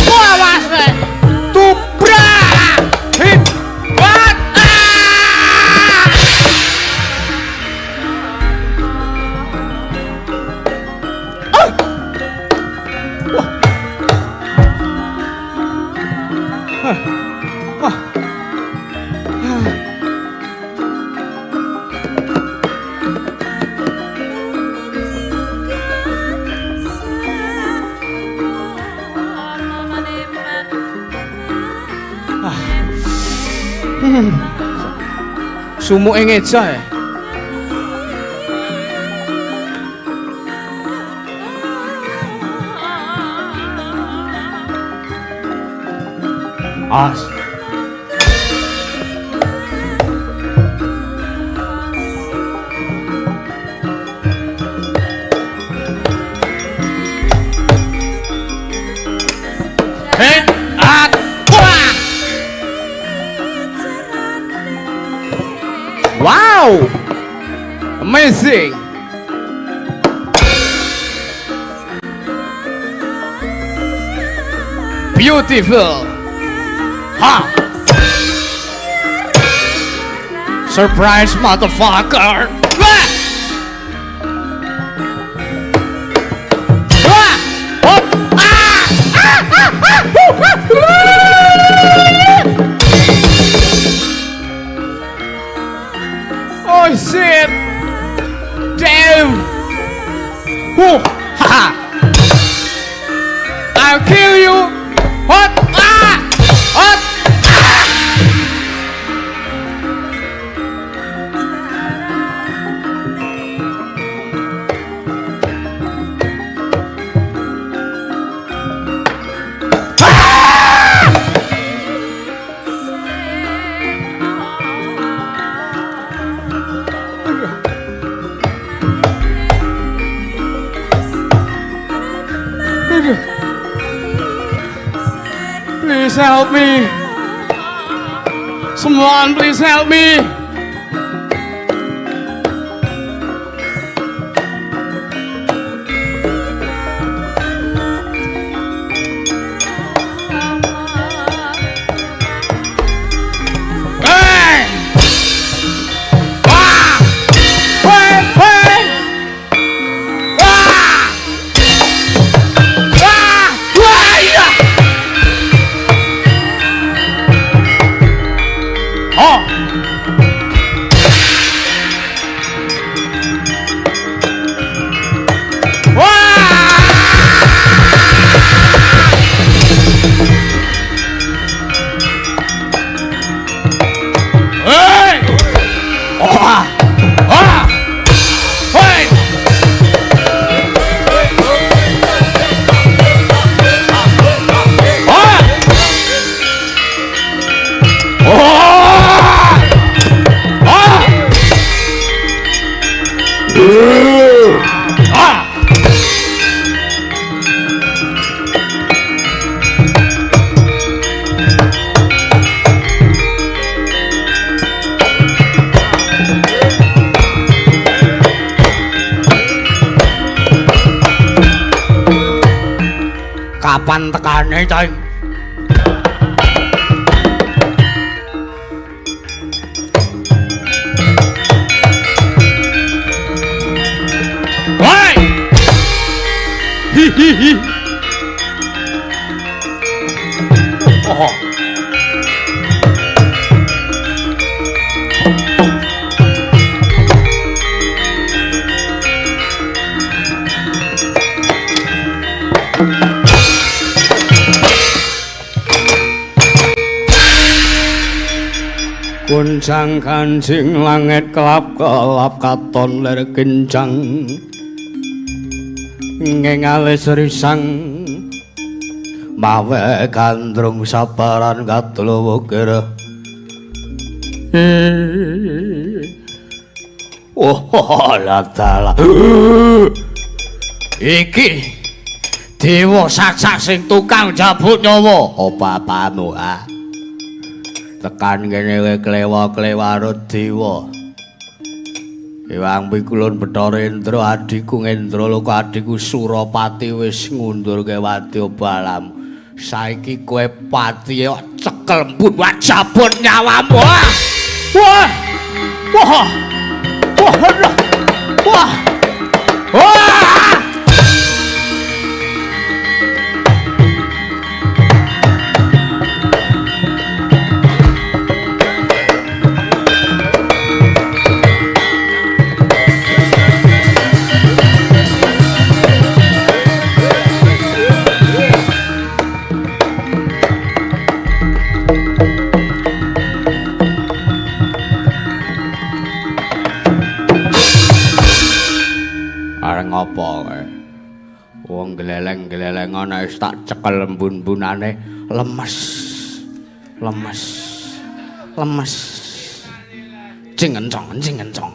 Wah, mas. Tubrak. Hit. Wat. Ah. Ah. Wah. Ah. Wah. Sumuke ngeja ya. As. Hei, at, wah. Wow, amazing. Beautiful. Ha. Surprise, motherfucker. Wah. Wah. Hop. Ah. Ah. Ah. Ah. Aduh. Please help me. Someone please help me. Hey! Wah! Hey, hey! Wah! Wah! Wah, iya! Oh! Wah! Hey! Wah! Wah! Hey! Wah! Wah! Ah! Ah! Kapan tekane, Ceng? Woi! Hi hi hi. Oh. Kuncang kancing langit kelap-kelap katon lir kencang ngengale serisang mawe gandrung sabaran katul wukir. Oh latala iki dewa sacak sing tukang jabut nyawa apa apamu ah? Tekan kene klewa-klewarut dewa. Ewang pikulun Bathara Indra adhiku Ngendraloka adhiku Surapati wis ngundurke wadya balam. Saiki kowe pati cekel embun jabut nyawamu. Wah! Wah! Wah! Wah! Wah! Wah! Apa kowe? Wong gleleng-gleleng ana wis tak cekel embun-embunane lemes. Lemes. Lemes. Cing encong, cing encong.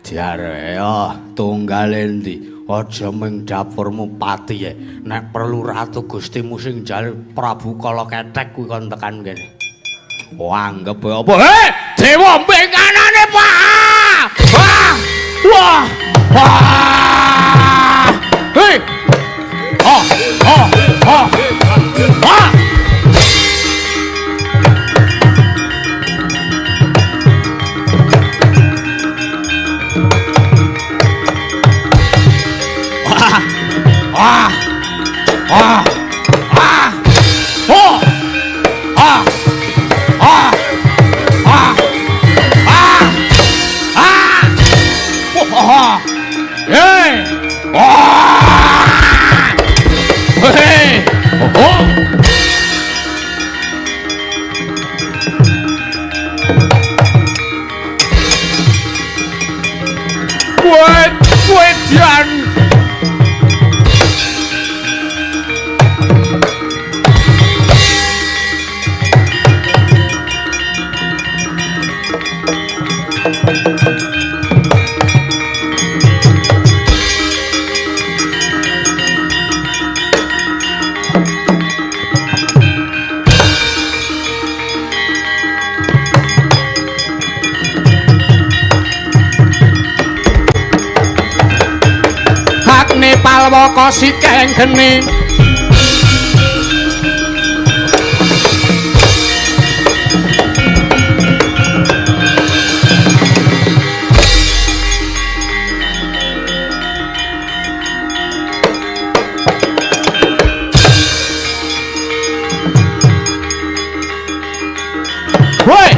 Diare ya tunggale endi? Aja ming dapurmu pati e. Nek perlu ratu Gustimu sing njaluk Prabu Kala Kethek kuwi kon tekan kene. Oh anggep apa? Hei, dewa mbengkanane, Pak. Wah! Wah! Wah! Hei! Oh, oh, oh. Wah! Wah! Wah! Wah! Ah! Oh! Ah! Ah! Ah! Ah! Ah! Oh! Hey! Wah! Hey! Oh! Wait, wait, Jan. cilaka sikeng geni. Woi.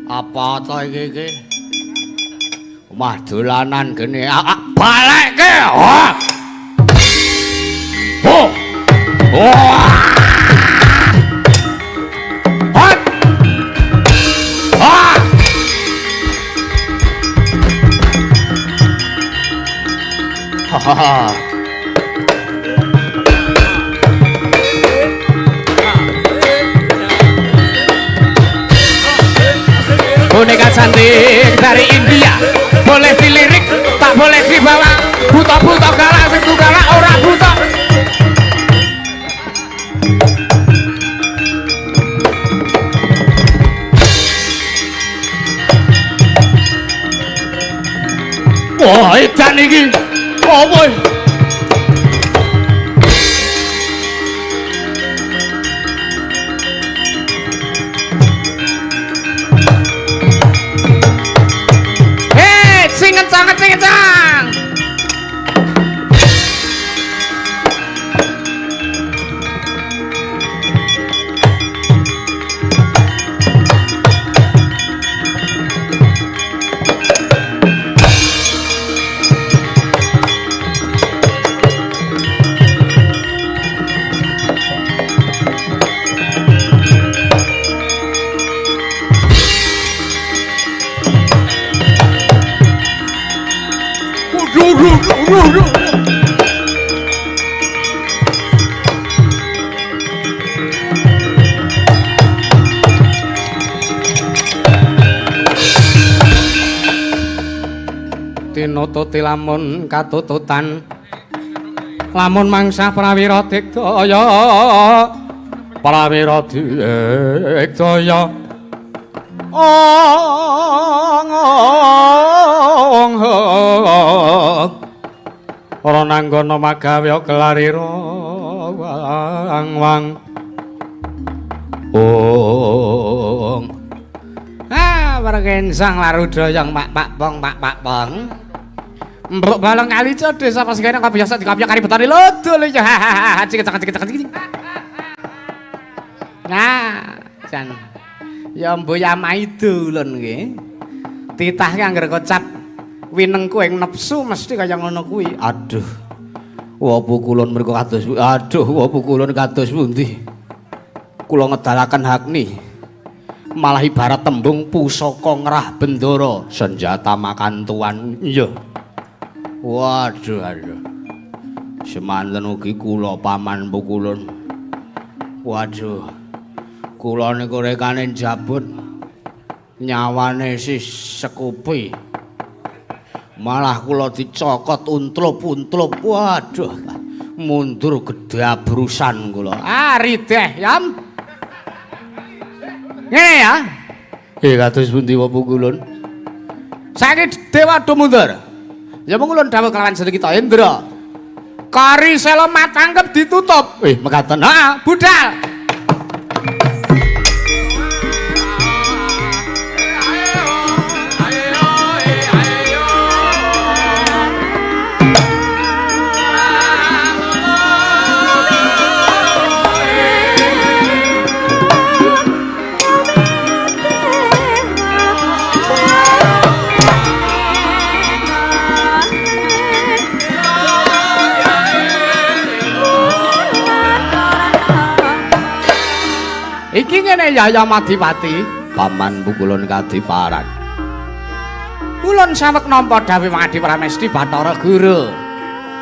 Apa to iki iki? Omah dolanan gene. Balekke. Ho. Hot. Ah. Hahaha. Boneka cantik dari India, boleh dilirik, tak boleh dibawa. Buta-buta galak, sing galak ora buta. Wah, edan iki. Apa? Hei, sing kencang, sing kencang. Tinututi lamun katututan, lamun mangsa prawira digdaya, prawira digdaya. Ong ong ora nanggana magawe kelarira wang wang. Ong. Ah, pergensang larudoyong pak pak pong pak pak pong. Mbok balong kali desa pas kene kok biasa dikopyok kari betone lodol ya. Hahaha, cik cik cik cik. Nah, jan. Ya mbuh ya maido ulun nggih. Titah ki angger kocap winengku ing nepsu mesti kaya ngono kuwi. Aduh. Wa pukulun mriku kados. Aduh, wa pukulun kados pundi? Kula ngedalaken hakni. Malah ibarat tembung pusaka ngrah bendara, senjata makan tuan. Iya. Waduh, aduh. Semanten ugi kula paman pukulun. Waduh. Kula niku rekane njabut nyawane si Sekupi. Malah kula dicokot untlup-untlup. Waduh, mundur gedabrusan kula. Ah, rideh, Yam. Ngene ya. Kados pundi wa pukulun? Saiki dewa do mundur. Ya mung ulun dawuh kelawan jeneng kita Indra. Kari sela matangkep ditutup. Mekaten. Heeh, budal. Iki ngene ya Yamadipati, paman pukulun kadiparan. Ulun saweg nampa dawuh Wangadi Pramesti Bathara Guru.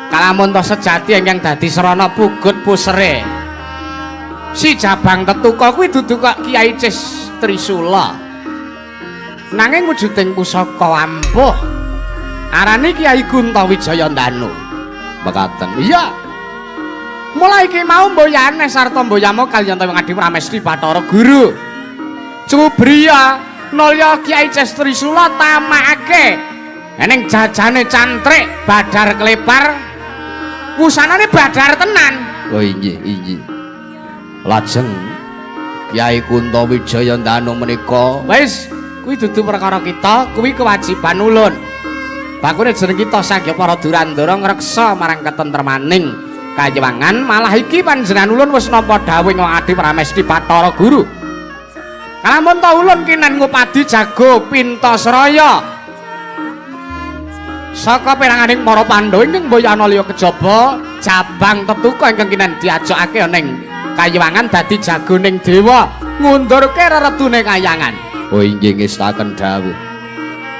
Kalamun to sejati ingkang dadi srana pugut pusere. Si Jabang Tetuka kuwi dudu kok Kiai Cis Trisula. Nanging wujuding pusaka ampuh. Arane Kyai Kunta Wijaya Ndanu. Mekaten. Iya. Mulai iki mau mboyane sarta mboyamo kaliyan Wong Adi Pramesti Bathara Guru. Cubriya nalya Kyai Cestrisula tamakake eneng jajane cantrik badar klepar. Wusanane badar tenan. Oh inggih, inggih. Lajeng Kyai Kunta Wijaya Ndanu menika wis kuwi dudu perkara kita, kuwi kewajiban ulun. Bakune jeneng kita Sang Hyang Para Durandara ngreksa marang ketentremaning kayewangan, malah iki panjenengan ulun wis nampa dawuh Wong Adi Pramesti Bathara Guru. Kalamun ta ulun kinen ngupadi jago Pintasraya saka peranganing para Pandhawa ingkang mboyana liya kejaba jabang tetuka ingkang kinen diajokake ning kayewangan dadi jagoning dewa ngundurke reredune kayangan. Oh inggih ngestaken dawuh.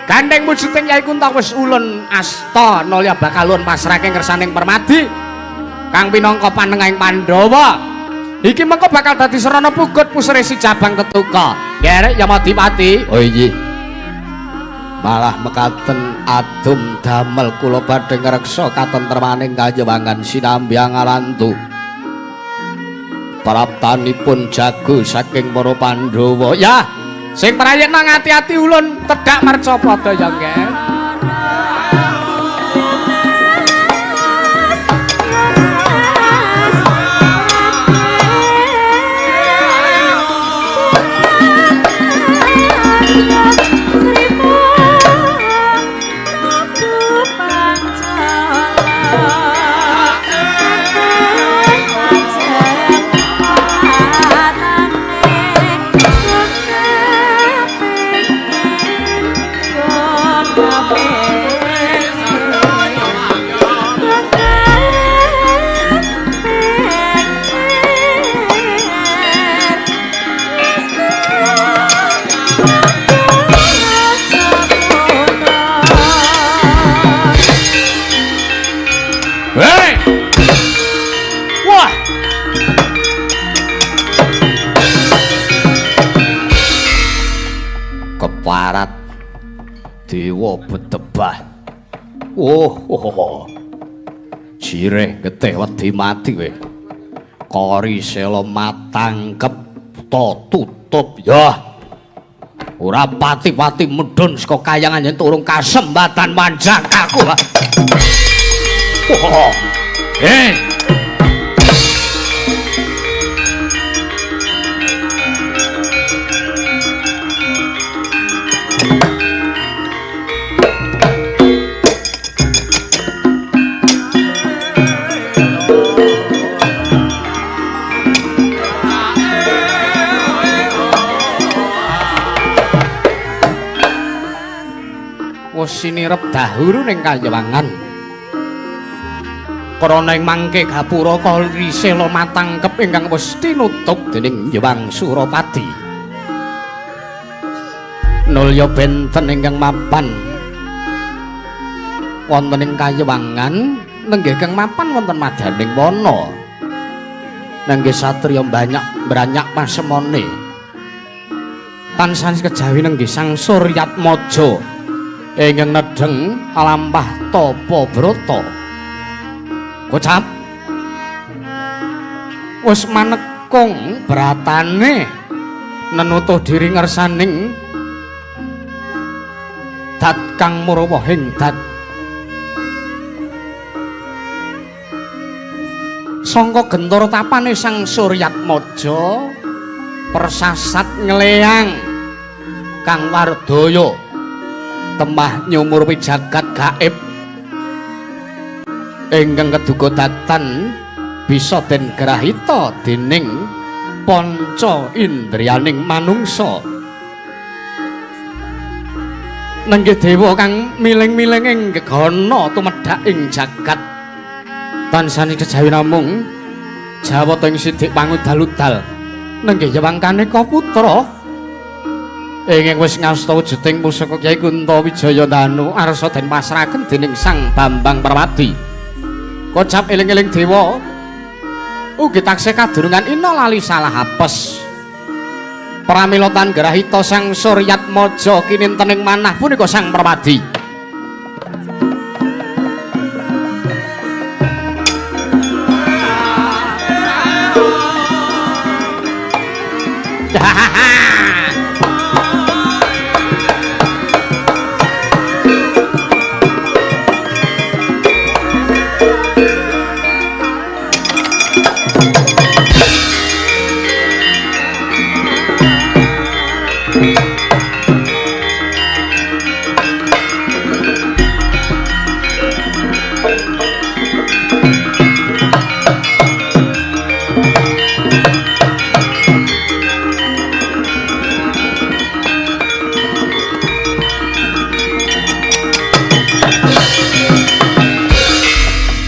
Gandeng wujuding Kyai Kunta wis ulun asta nalya bakal ulun pasrahke ngersaning Permadi kang pinangka panengahing Pandhawa. Iki mengko bakal dadi sarana pugut pusre si jabang tetuka. Gerek Yamadipati. Oh inggih. Malah mekaten adum damel kula badhe ngreksa katentremaning kayewangan sinambi angalantu. Praptanipun jago saking para Pandhawa. Ya, sing prayekna ngati-ati ulun tedhak marcapada ya nggih. Keparat dewa bedebah. Oh, oh, oh. Jireh getih wedi mati kowe. Kori sela matangkep to tutup ya. Ora pati-pati medhun saka kayangan yen turung kasembatan manjang aku. Oh, oh. Hei. Sinirep dahuru ning kayewangan. Krana ing mangke gapura kali sela matangkep ingkang wis tinutup dening Hyang Surapati. Nulya benten ingkang mapan wonten ing kayewangan nenggih kang mapan wonten madaning wana. Nenggih satriya banyak branyak pasemone. Tansah kejawi nenggih Sang Suryatmaja ingkang nedheng lampah tapa brata. Kocap wis manekung bratane nenutuh diri ngersaning dat kang murwahing dat. Sangka gentur tapane Sang Suryatmaja persasat ngleang kang wardaya temah nyumur wijagat gaib ingkang keduga datan bisa den grahita dening panca indriyaning manungsa. Nenggih dewa kang miling-miling ing gegana tumedhak ing jagat tansah kejawi namung jawata ing sidik pangudal-udal nenggih Hyang Kaneka Putra ingkang wis ngasta wujuding pusaka Kyai Kunta Wijaya Ndanu arsa den pasrahaken dening Sang Bambang Permadi. Kocap eling-eling dewa ugi taksih kadurungan ina lali salah apes. Pramila tan grahita Sang Suryatmaja kinintening manah punika Sang Permadi.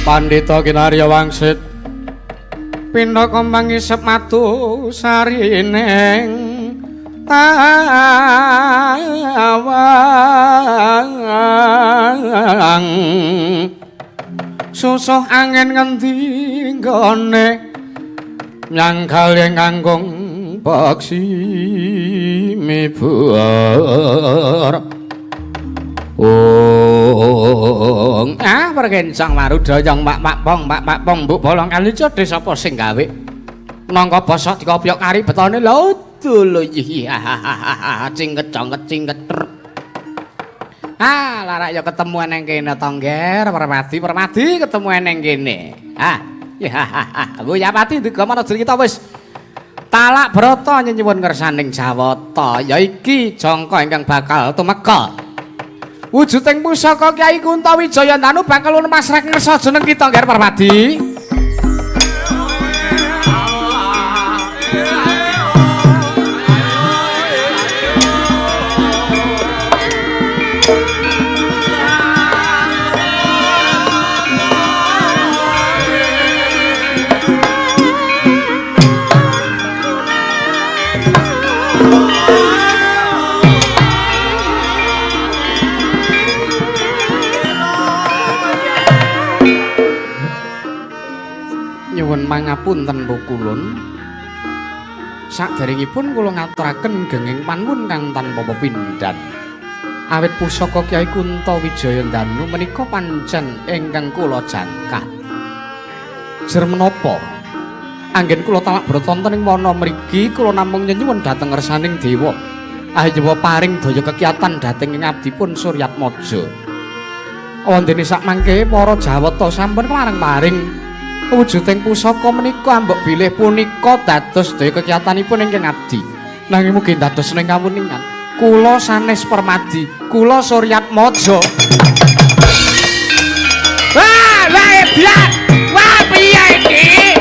Pandhita Kinarya Wangsit pindha kembang isep matu sarining tawang susuh angin ngendi nggone nyangkal ing kangkung peksi mibur. Ong ah perkencang marudayang mak mak pong mak mak pong mbuk bolong kali jodhe sapa sing gawe nangka bosok dikopyok kari betone lho dulu cingket congket cingket. Ah larak ya ketemu nang kene to Ngger Permadi Permadi ketemu nang kene. Ah ya Wuyapati duga mana jeneng kita wis talak brata nyenyuwun ngersaning Jawata ya iki jangka ingkang bakal tumeka. Wujuding pusaka Kyai Kuntawijaya Danu bakal masrah ngersa jeneng kita Ngger Permadi. Nyuwun mangapunten pukulun. Saderengipun kula ngaturaken genging panuwun kang tanpa pepindhan. Awit pusaka Kyai Kuntawijaya Danu menika pancen ingkang kula jangkah. Jer menapa anggen kula talak brata wonten ing wana mriki kula namung nyenyuwun dhateng ngersaning dewa. Ayewa paring daya kekiyatan dhateng ing abdipun Suryatmaja. Wondene sakmangke para Jawata sampun kemareng-paring wujuding pusaka menika ambek bilih punika dados daya kekiyatanipun ingkang abdi. Nanging mugi dados ning kawuningan kula sanes Permadi, kula Suryatmaja. Wah, lah edan. Wah, piye iki?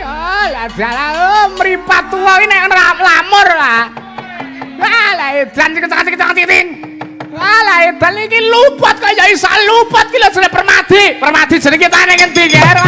Oh, lah dalah mripat tuwa iki nek lamur lah. Wah, lah edan cek-cek-cek. Wah, lah edan iki luput kaya iso luput ki lho jenenge Permadi. Permadi jenenge kita ning ngendi, Ger?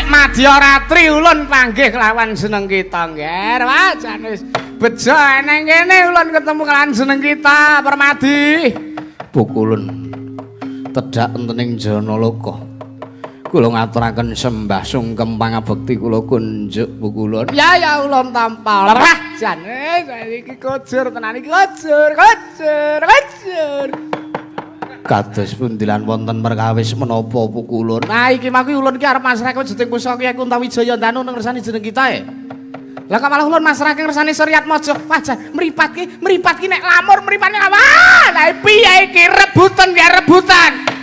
Madyaratri ulun panggih kelawan jeneng kita, Ngger. Wah, jan wis bejo eneng kene ulun ketemu kelawan jeneng kita, Permadi. Pukulun tedhak enten ing Janaloka. Kula ngaturaken sembah sungkem pangabekti kula kunjuk pukulun. Ya ya ulun tampa. Wah, jan iki kujur tenan iki kujur, kujur, kujur. Kados pundi lan wonten perkawis menapa pukulun? Nah iki mangke ulun ki arep masrahke wujuding pusaka Kyai Kuntawijaya Danu nang ngersani jeneng kita e. Lah kok malah ulun masrahke ngersani Suryatmaja. Wah jan mripat ki nek lamur mripate wah lah piye iki rebutan ya rebutan.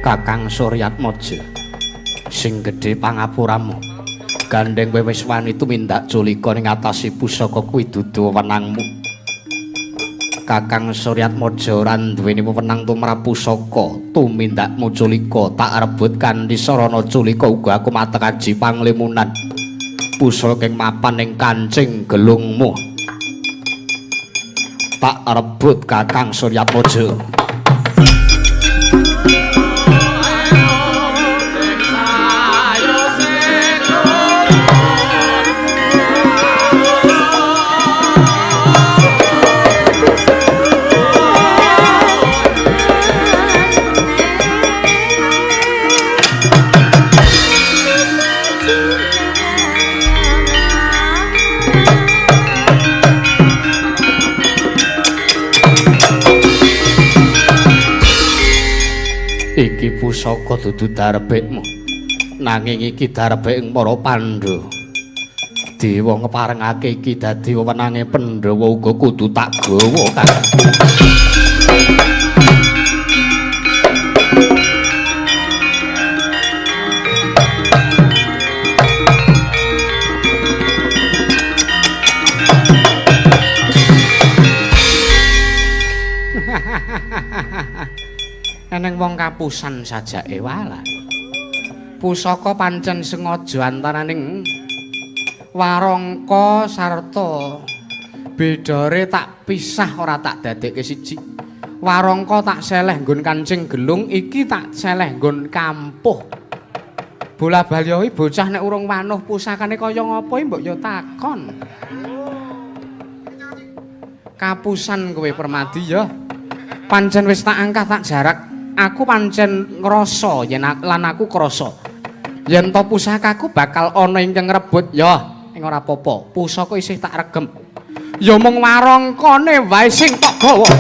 Kakang Suryatmaja, sing gedhe pangapuramu. Gandeng kowe wis wani tumindak culika ning atase pusaka kuwi dudu wewenangmu. Kakang Suryatmaja ora duweni wewenang tumrap pusaka, tumindakmu culika tak rebut kanthi sarana culika uga aku matek aji panglimunan. Pusaka ing mapan ing kancing gelungmu. Tak rebut Kakang Suryatmaja. Iki pusaka dudu darbekmu, nanging iki darbek ing para Pandhawa. Dewa ngeparengake iki dadi wewenange Pandhawa uga kudu tak gawa, Kang. Eneng wong kapusan sajake walah. Pusaka pancen sengaja antaraning warangka sarta bedore tak pisah ora tak dadekke siji. Warangka tak seleh nggon kancing gelung, iki tak seleh nggon kampuh. Bola bali kuwi bocah nek urung wanuh pusakane kaya ngapa mbok ya takon. Kapusan kowe Permadi ya. Pancen wis tak angkah tak jarak. Aku pancen ngrasa yen lan aku krasa yen to pusakaku bakal ana ingkang ngrebut ya ing ora apa-apa. Pusaka isih tak regem. Ya mung warangkane wae sing tak gawa.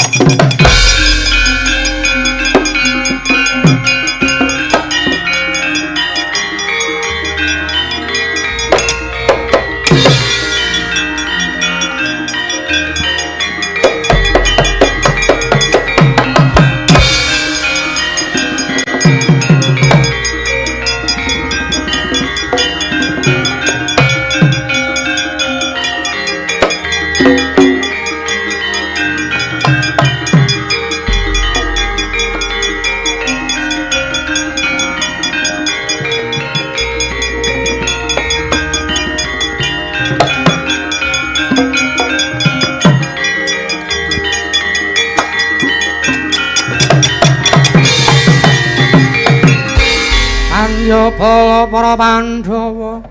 Bala para Pandhawa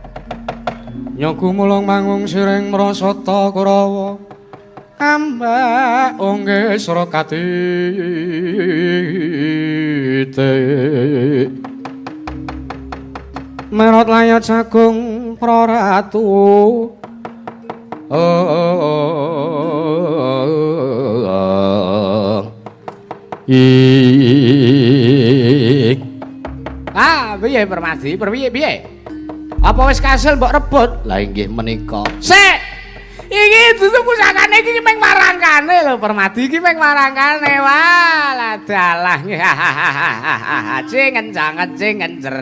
nyogu mulung mangung siring mrasata Kurawa kambak ongge srakatite merot layat jagung praratu ik. Ah, piye Permadi? Piye piye? Apa wis kasil mbok rebut? Lah inggih menika. Sik. Iki dudu pusakane iki mung warangkane lho Permadi, iki mung warangkane. Wah, lah dalah. Cing kencang cing kencer.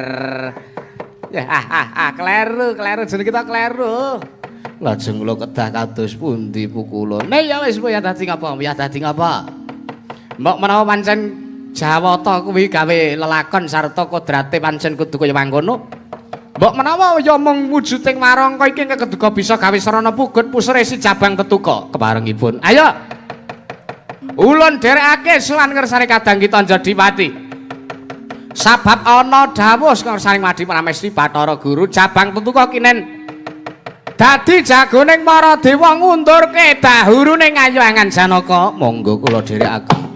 Kleru, kleru jeneng kita kleru. Lajeng kula kedah kados pundi pukulun? Nek ya wis ya dadi ngapa? Ya dadi ngapa? Mbok menawa pancen Jawata kuwi gawe lelakon sarta kodrate pancen kudu kaya mangkono. Mbok menawa ya mung wujuding warangka iki keduga bisa gawe sarana pugut pusere si Jabang Tetuka keparengipun. Ayo. Ulun dherekake sowan ngersane kadang kita Njadipati. Sabab ana dawuh saka ngersaning Madi Pramesti Bathara Guru Jabang Tetuka kinen dadi jagoning para dewa ngundurke dahurune Ngaywangan Janaka. Monggo kula dherekaken.